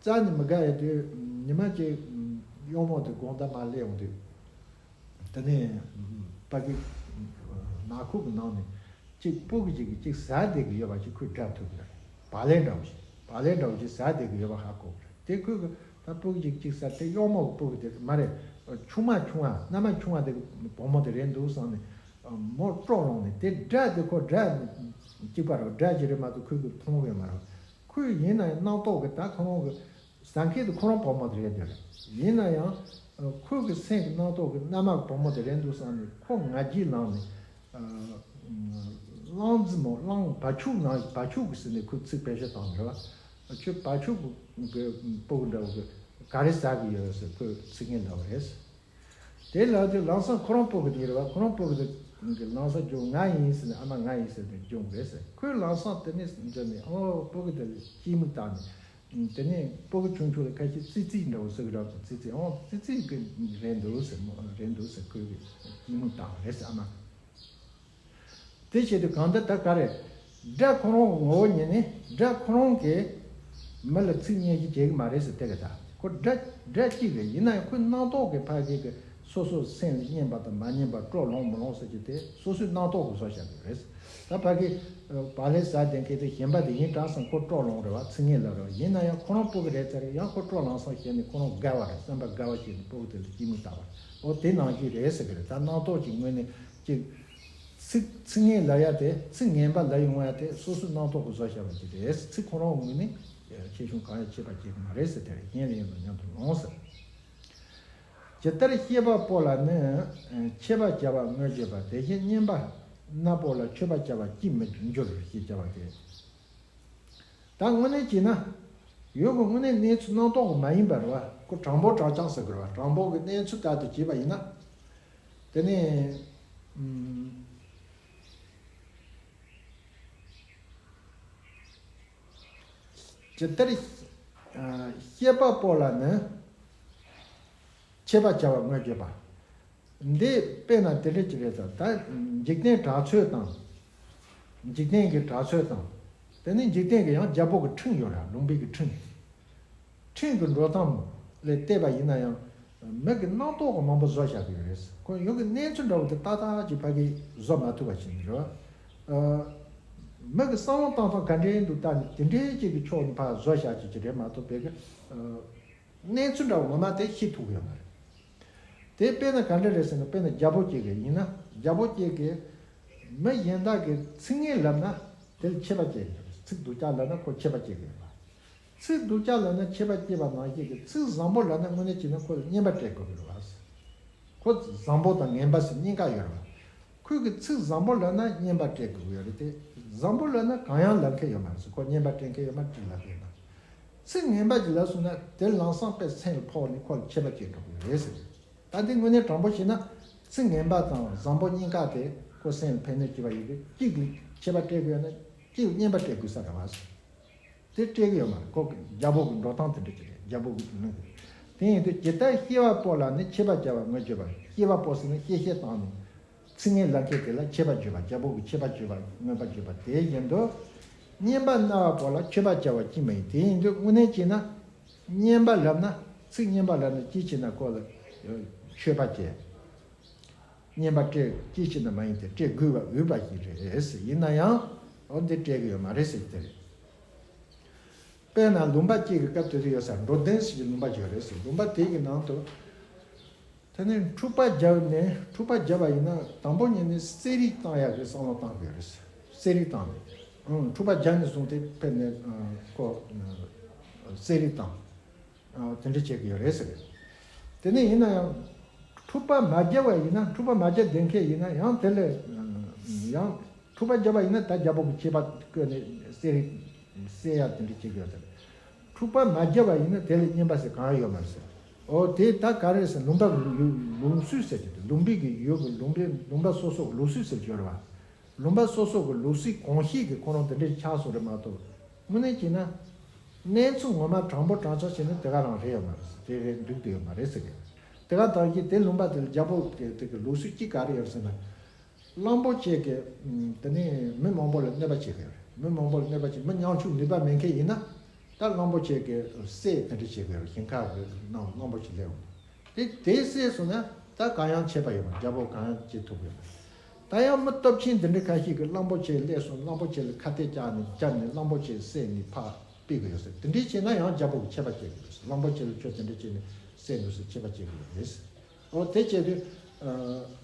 རྩ་ནས་མི་དགའ་ཡོད་དུས་ཉི་མ་གཅིག་གཡོག་མོ་དེ་དགོང་དག་མར་སླེབས་ཡོང་དུས། དེ་ནས་ཕ་གི་ནག་ཁུག་གི་ནང་ནས་གཅིག་སྤུ་གུ་གཅིག་གིས་གཅིག་ཟ་བསྡད་ཀྱི་ཡོད་པ་ཅིག་ཁོས་བསྒྲུབ་ཐུབ་ཀྱི་རེད། བག་ལེབ་འདྲ་བོ་ཞིག་བག་ལེབ་འདྲ་བོ་ཅིག་ཟ་བསྡད་ཀྱི་ཡོད་པ་ཧ་གོ་གི་རེད། དེ་ཁོས་གི་ད་སྤུ་གུ་གཅིག་གཅིག་ཟ་དེ་གཡོག་མོ་གི་སྤུ་གུ་དེ་མ་རེད། ཆུང་མ་ཆུང་བ་མནའ་མ་ཆུང་བ་དེ་གི་བུ་མོ་དེ་རེད་འདུག་བསམ་ནས་མོ་དཀྲོག་ལངས་ནས་དེ་སྒྲ་དེ་ཁོ་སྒྲ་གཅིག་པ་རེད། སྒྲ་གཅིག་རེད་མ་གཏོགས་ཁོས་གི་མཐོང་གི་མ་རེད། ཁོས་ཡིན་ན་ཡང་རྣམ་རྟོག་གི་ད་ཁོ་རང་གི་ཟ་མཁན་དེ་ཁོ་རང་བུ་མོ་དེ་རེད་དེ། ཡིན་ན་ཡང་ཁོ་གི་སེམས་ཀྱི་རྣམ་རྟོག་གི་མནའ་མ་བུ་མོ་དེ་རེད་འདུག་བསམ་ནས་ཁོ་ང་རྒྱལ་ལངས་ནས་གླང་རྫི་མོ་གླང་བ་ཕྱུགས་ནང་བ་ཕྱུགས་ཀྱི་ཟེར་ནས་ཁོས་ཚིག་བེད་སྤྱོད་བཏང་ནས་རེད་བ། ཁྱོད་བ་ཕྱུགས་ཀྱི་སྤུ་གུ་འདྲ་བོ་གི་ག་རེ་ཟ་གི་ཡོད་ཟེར་ཁོས་ཚིག་ངན་ལབ་པ་རེད། དེ་ལབ་དུས་ལམ་སང་ཁོ་རང་སྤུ་གུ་དེ་རེད་བ། ཁོ་རང་སྤུ་གུ་དེ་གི་ལམ་སང་རྒྱུགས་ང་ཡིན་ཟེར་ནས་ཨ་མ་ང་ཡིན་ཟེར་ནས་རྒྱུགས་རེད་ཟེར། ཁོས་ལམ་སང་དེ་ནས་འཇོག་ནས་ཨོ་སྤུ་གུ་དེ་ལ་སྐྱིད་མིག་བཏགས་ནས་དེ་ནས་སྤུ་གུ་ཆུང་ཆུང་ལ་ཁ་ཤས་ཙི་ཙི་འདྲ་བོ་ཟེར་གི་རབ་ཙི་ཙི་ཨོ་ཙི་ཙི་གི་རེད་འདུག་ཟེར་མོ་རེད་འདུག་ཟེར་ཁོས་གི་སྐྱིད་མིག་བཏགས་རེད་ཟེར་ཨ་མ། དེ་བྱེད་དུས་གང་ལྟར་ད་ག་རེ། སྒྲ་ཁོ་རང་གི་ངོ་བོ་ཉིད་ནི་སྒྲ་ཁོ་རང་གིས་མི་ལ་ཚིག་སྙན་ཞིང་བྱེད་ཀྱི་མ་རེད་ཟེར་དེ་ག་ད་ཁོ་སྒྲ་སྒྲ་གཅིག་རེད། ཡིན་ན་ཡང་ཁོའི་རྣམ་རྟོག་གི་ཕ་གི་གི་སོ་སོའི་སེམས་ལ་སྙན་པ་དང་མ་སྙན་པ་དཀྲོག་ལོང་མི་ལོང་ཟེར་གྱི་དེ་སོ་སོའི་རྣམ་རྟོག་གིས་བཟོ་བཞག་གི་རེད། ད་ཕ་གི་བག་ལེབ་ཟ་བསྡད་མཁན་དེ་གཞན་པ་དེ་ཡིན་དྲགས་སང་ཁོ་དཀྲོག་ལོང་རེད་བ། ཚིག་ངན་ལབ་རེད་བ། ཡིན་ན་ཡང་ཁོ་རང་སྤུ་གུ་རེད་ཚར་ཡང་ཁོ་དཀྲོག་ལོང་སང་བྱས་ནས་ཁོ་རང་དགའ་བ་རེད། སེམས་པ་དགའ་བ་བྱས་ནས་སྤུ་གུ་དེ་ལ་སྐྱིད་མིག་བཏགས་པ་རེད། འོ་དེ་ནང་བཞིན་རེད་ཟེར་གི་རེད། ད་རྣམ་རྟོག་གི་ངོས་ནས་གཅིག་ཚིག་ཚིག་ངན་ལབ་ཡ་དེ་ཚིག་ངན་པ་ལབ་ཡོང་ཡ་དེ་སོ་སོའི་རྣམ་རྟོག་གིས་བཟོ་བཞག་པ་ཅིག་རེད། ཚིག་ཁོ་རང་ངོས་ནས་ཁྱད་གཞུང་གང་ཡང་ཕྱེ་བ་བྱེད་ཀྱི་མ་རེད་ཟེར། དེར་གཞན་ལ་ཡིན་ལ་མཉམ་དུ་ལོངས་ཟེར། ཇི་ལྟར་ཤེས་པ་པོ་ལ་ནི་མཆོད་པ་བྱ་བ་དངོས་བརྗོད་པ། དེ་བཞིན་སྙན་པ་སྣ་པོ་ལ་མཆོད་པ་བྱ་བ་ཅིས་མི་འགྱུར་ཞེས་བྱ་བ་སྟེ། ད་དངོས་གནས་བྱས་ན། ཡོད་དགུ་དངོས་གནས་གནས་ཚུལ་སྣང་སྟོང་གི་མ་ཡིན་པ་རེད་བ། ཁོ་དྲང་པོ་དྲང་རྐྱང་ཟེར་དགོས་རེད་བ། དྲང་པོ་གི་གནས་ཚུལ་ལྟར་དུ་བྱས་པ་ཡིན་ན། དེ་ནས། ཨུམ། ཇི་ལྟར། ཨ། ཤེས་པ་པོ་ལ་ནི། མཆོད་པ་བྱ་བ་དངོས་བརྗོད་པ། འདི་དཔེར་ན་དེ་འདྲ་ཅིག་རེད་ཟེར། ད་འཇིག་རྟེན་གྲགས་ཚོད་དང་། འཇིག་རྟེན་གྱི་གྲགས་ཚོད་དང་། དེ་ནི་འཇིག་རྟེན་གྱི་ཡང་རྒྱལ་པོ་གི་ཁྲིམས་ཡོད་ར། ལུང་པའི་གི་ཁྲིམས། ཕྲན་གྱི་འགྲོ་སྟངས་ལ་བལྟས་པ་ཡིན་ན་ཡང་མི་གི་རྣམ་རྟོག་གི་མང་པོ་བཟོ་བཞག་གི་ཡོད་རེད། ཁོ་ཡོད་གི་གནས་ཚུལ་འདྲ་བོ་དེ་ཏག་ཏག་ཅིག་ཕ་གི་བཟོ་མ་ཐུབ་པ་ཞིག་རེད་བ། མི་གི་བསམ་བློ་བཏང་སྟངས་ག་འདྲའི་འདུག་ལྟ་ནས་དེ་འདྲའི་ཅིག་གི་ཕྱོགས་ནས་ཕར་བཟོ་བཞག་ཅིག་ཅིག་རེད་མ་གཏོགས་ཕ་གི་གནས་ཚུལ་འདྲ་བོ་ངོ་མ་དེ་ཤེས་ཐུབ་ཀྱི་ཡོད་མ་རེད། དེ་དཔེར་ན་ག་འདྲ་རེད་ཟེར་ན། དཔེར་ན་རྒྱལ་པོ་སྐྱེ་གི་ཡིན་ན། རྒྱལ་པོ་སྐྱེ་གི་མི་གཞན་དག་གིས་ཚིག་ངན་ལབ་ན་དེ་ལ་ཆད་པ་བཅད་གི་ཡོད་རེད། ཚིག་སྡུག་ཅག་ལབ་ན་ཁོ་ཆད་པ་བཅད་གི་ཡོད་རེད། ཚིག་སྡུག་ཅག་ལབ་ན་ཆད་པ་བཅད་པ་ནང་བཞིན་གི་ཚིག་བཟང་པོ་ལབ་ན་དངོས་གནས་བྱས་ན་ཁོ་ལ་རྔན་པ་སྤྲད་དགོས་ཀྱི་རེད་བ། ཁོ་བཟང་པོ་དང་ངན་པ་ཟེར་གཉིས་ཀ་ཡོད་རེད་བ། ཁོས་གི་ཚིག་བཟང་པོ་ལབ་ན་རྔན་པ་སྤྲད་དགོས་ཀྱི་ཡོད་རེད་དེ། བཟང་པོ་ལབ་ན་གང་ཡང་ལབ་མཁན་ཡོད་མ་རེད་ཟེར། ཁོ་རྔན་པ་སྤྲད་མཁན་ཡོད་མ་རེད་ལབ་མཁན་ཡོད་མ་རེད། ཚིག་ངན་པ་ཅིག་ལབ་སོང་ན་དེ་ལམ་སང་དཔེ་སེམས་ལ་ཕོག་ནས་ཁོ་ལ་ཆད་པ་བཅད་འགྲོ་གི་རེད་ཟེར། ད་འདི་དངོས་གནས་དྲང་པོ་བྱས་ན་ཚིག་ངན་པ་དང་བཟང་པོ་གཉིས་ཀ་དེ་ཁོ་སེམས་ལ་ཕན་གནོད་ཅི་བ་ཡོད་གི། གཅིག་ལ་ཆད་པ་སྤྲད་དགོས་ན་གཅིག་ལ་རྔན་པ་སྤྲད་དགོས་ས་རེད་བ་ཟེར། དེ་སྤྲད་གི་ཡོད་མ་རེད། ཁོ་གི་རྒྱལ་པོ་གི་འགྲོ་སྟངས་དེ་འདྲ་ཅིག་རེད། རྒྱལ་པོ་གི་ལུང་གི། དེ་ཡིན་དུས་ཇི་ལྟར་སྐྱེ་བ་པོ་ལ་ནི་ཆད་པ་བཅད་པ་མངོན་བརྗོད་པ། སྐྱེ་བ་པོ་ཟེར་ན་སྐྱེ་ཤི་བཏང་ནས་ཚིག་ངན་ལབ་མཁན་དེ་ལ་ཆད་པ་གཅོད་པ། རྒྱལ་པོ་གི་ཆད་པ་གཅོད་པ་མངོན་པར་བརྗོད་པ་དེ་བཞིན་དུ། རྔན་པ་གནང་བ་པོ་ལ་ཆད་པ་བཅད་པ་ཅིས་མ་ཡིན། དེ་ཡིན་དུས་དངོས་གནས་བྱས་ན་རྔན་པ་ལབ་ན། ཚིག་རྔན་པ་ལབ་ན་ཅི་བྱས་ན་ཁོ་ལ་ཆད་པ་བཅད། རྔན་པ་སྤྲད་ཅི་བྱས་ན་མ་ཡིན་ཏེ་སྤྲད་དགོས་པ་འོས་པ་ཞིག་རེད་ཟེར། ཡིན་ན་ཡང་འོ་འདི་སྤྲད་གི་ཡོད་མ་རེད་ཟེར་གྱི་དེ་རེད། དཔེར་ན་ལུང་པ་གཅིག་གི་སྐབས་དེ་དུ་ཡོད་ས་འགྲོ་ལྡིང་ཟེར་གྱི་ལུང་པ་ཅིག་ཡོད་རེད་ཟེར། ལུང་པ་དེ་གི་ནང་དུ་དེ་ནས་འཁྲུག་པ་བརྒྱབ་ནས། འཁྲུག་པ་བརྒྱབ་པ་ཡིན་ན་དང་པོ་ཉིད་ནས་གསེར་རིགས་བཏང་ཡག་གི་བསམ་བློ་བཏང་དགོས་རེད་ཟེར། གསེར་རིགས་བཏང་ནས། ཨང་། འཁྲུག་པ་བརྒྱབ་ནས་བཟུང་སྟེ་དཔེར་ན་ཁོ་གསེར་རིགས་བཏང་། ཨ། དེ་འདྲ་བྱེད་ཀྱི་ཡོད་རེད་ཟེར། དེ་ནས་ཡིན་ན་ཡང་འཁྲུག་པ་མ་བརྒྱབ་པ་ཡིན་ན། འཁྲུག་པ་མ་བརྒྱབ་བསྡད་མཁན་ཡིན་ན་ཡང་དེ་ལས་ཡང་འཁྲུག་པ་བརྒྱབ་པ་ཡིན་ན་ད་རྒྱལ་པོ་གི་ཆད་པ་བཀོད་ནས་གསེར་རིགས་གསོད་ཡ་དེ་འདྲ་བྱེད་ཀྱི་ཡོད་ཟེར། འཁྲུག་པ་མ་བརྒྱབ་པ་ཡིན་ན་དེ་ལས་རྔན་པ་ཟེར་གང་ཡང་ཡོད་མ་རེད་ཟེར། འོ་དེ་ད་ག་རེ་ཟེར། ལུང་པ་གི་ལུགས་སྲོལ་ཟེར་གྱི་འདུག་ལུང་པའི་གི་ཡོད་གི། ལུང་པའི་ལུང་པ་སོ་སོ་གི་ལུགས་སྲོལ་ཟེར་གྱི་ཡོད་རེད་བ། ལུང་པ་སོ་སོ་གི་ལུགས་སྲོལ་གོམས་གཤིས་ཀྱི་ཁོ་རང་དེ་འདྲའི་ཆགས་སོང་རེད་མ་གཏོགས། དངོས་གནས་བྱས་ན་གནས་ཚུལ་ངོ་མ་དྲང་པོ་དྲང་བཞག་བྱས་ན་དེ་ག་རང་རེད་ཡོད་མ་རེད། དེ་རེད་འགྲིག་བསྡད་ཡོད་མ་རེད་ཟེར་གི། དེ་ག་དང་གི་དེ་ལུང་པ་དེ་ལ་རྒྱལ་པོ་གི་དེ་གི་ལུགས་སྲོལ་གཅིག་ག་རེ་ཡོད་ཟེར་ན། གླང་པོ་ཆེ་གི་དེ་ནས་མི་མང་པོ་ལ་གནོད་པ་བྱེད་གི་ཡོད་རེད། མི་མང་པོ་ལ་གནོད་པ་བྱེད། མི་ཉམ་ཆུང་ནུས་པ་མེད་མཁན་ཡིན་ན་ད་གླང་པོ་ཆེ་གི་གསོད་དེ་འདྲ་བྱེད་གི་ཡོད་རེད། ཞིང་ཁ་གི་ནང་གླང་པོ་ཆེ་སླེབས་འོང་། དེ་དེ་བསད་སོང་ན་ད་གང་ཡང་ཆད་པ་ཡོད་མ་རེད། རྒྱལ་པོ་གང་ཡང་བྱེད་ཐུབ་ཡོད་མ་རེད། ད་ཡང་མི་སྟོབས་ཆེན་འདི་འདྲ་ཁ་ཤས་ཀྱིས་གླང་པོ་ཆེ་སླེབས་སོང་། གླང་པོ་ཆེ་ལ་ཁ་གཏད་བཅག་ནས་བརྒྱབ་ནས་གླང་པོ་ཆེ་བསད་ནས་ཕར་ཕུད་ཀྱི་ཡོད་ཟེར། དེ་འདྲ་བྱས་ན་ཡང་རྒྱལ་པོ་གིས་ཆད་པ་བཅད་ཀྱི་ཡོད་ཟེར། གླང་པོ་ཆེ་ལ་ཁྱོད་དེ་འདྲ་བྱས་ནས་བསད་འདུག་ཟེར་ཆད་པ་བཅད་ཀྱི་ཡོད་རེད་ཟེར། འོ་དེ་བྱས་དུས་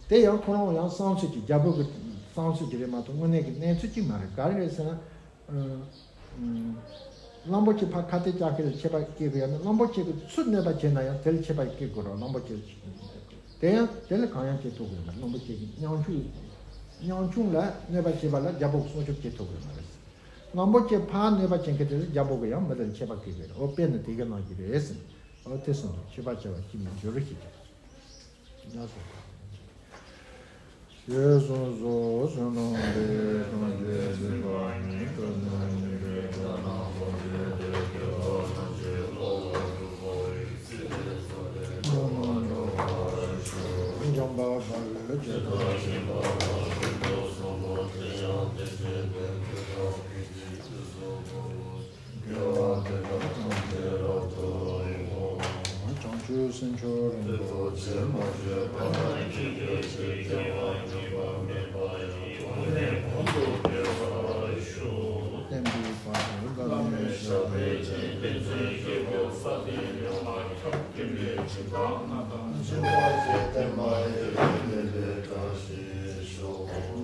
དེ་ཡང་ཁོ་རང་ཡང་བསམ་ཚུལ་གྱི། རྒྱལ་པོ་གི་བསམ་ཚུལ་གྱི་རེད་མ་གཏོགས་དངོས་གནས་ཀྱི་གནས་ཚུལ་གཅིག་མ་རེད། ག་རེ་རེད་ཟེར་ན། གླང་པོ་ཆེ་ཕར་ཁ་གཏད་བཅག་མཁན་ལ་ཆད་པ་བཀལ་དགོས་ཡ་ན། གླང་པོ་ཆེ་གི་ཚུར་གནོད་པ་བྱས་ན་ཡང་དེ་ལ་ཆད་པ་བཀལ་དགོས་རེད། གླང་པོ་ཆེ་དེ་ཡང་དེ་ལ་གང་ཡང་བྱེད་ཐུབ་ཀྱི་ཡོད་མ་རེད། གླང་པོ་ཆེ་གི་ཉམ་ཆུང་ཉམ་ཆུང་ལ་གནོད་པ་བྱས་པ་ལ་རྒྱལ་པོ་གི་སྲུང་སྐྱོབ་བྱེད་ཐུབ་ཀྱི་ཡོད་མ་རེད། གླང་པོ་ཆེ་ཕར་གནོད་པ་བྱེད་མཁན་དེ་ལ་རྒྱལ་པོ་གི་ཡང་མི་དེ་ལ་ཆད་པ་བཀལ་དགོས་རེད། འོ་དཔེར་ན་དེ་ག་ནང་བཞིན་རེད་ཟེར། འོ་དེ་སོང་ཙང་ཆད་པ་བཅད་པ་ཅིས་མི་འགྱུར་ཞེས་བྱ། ཉམས་སུ། ཞེས་གསུངས་སོ། བསོད་ནམས་འདི་ཡིས་ཐམས་ཅད་གཟིགས་པ་ཉིད། ཐོབ་ནས་ཉེས་པའི་དགྲ་རྣམས་ཕམ་བྱས་ཏེ། སྐྱེ་རྒ་ན་འཆིའི་ཁོར་ལས་སྒྲོལ་བའི་ཚུལ་ཁྲིམས་སོགས་ལས་སྒྲོལ་མ་འགྲོ་བར་ཤོག། འཇམ་དཔལ་དཔའ་བོས་ཇི་ལྟར་མཁྱེན་པ་དང་། ཀུན་ཏུ་བཟང་པོ་དེ་ཡང་དེ་བཞིན་ཏེ། ཇི་ལྟར་ཁྱེད་ཀྱིས་ཕྱིར་བཟོད་པའི། དགེ་བ་འདི་དག་ཐམས་ཅད་རབ་ཏུ་བསྔོ། བྱང་ཆུབ་སེམས་མཆོག་རིན་པོ་ཆེ། མ་སྐྱེས་པ་རྣམས་སྐྱེ་གྱུར་ཅིག་སྐྱེ་བ་ཉམས་པ་མེད་པ་ཡི། གོང་ནས་གོང་དུ་འཕེལ་བར་ཤོག། བསྟན་པའི་དཔལ་བླ་མེད་ཞབས་པད་བརྟན། ཏིང་འཛིན་སྐྱེས་བུ་ས་སྟེང་ཡོངས་ལ་ཁྱབ། མཁྱེན་པའི་སྦྱིན་བདག་རྣམས་དང་། འཇུག་པ་བཅས་བསྟན་པ་ཡི། དེང་འདིར་བཀྲ་ཤིས་ཤོག།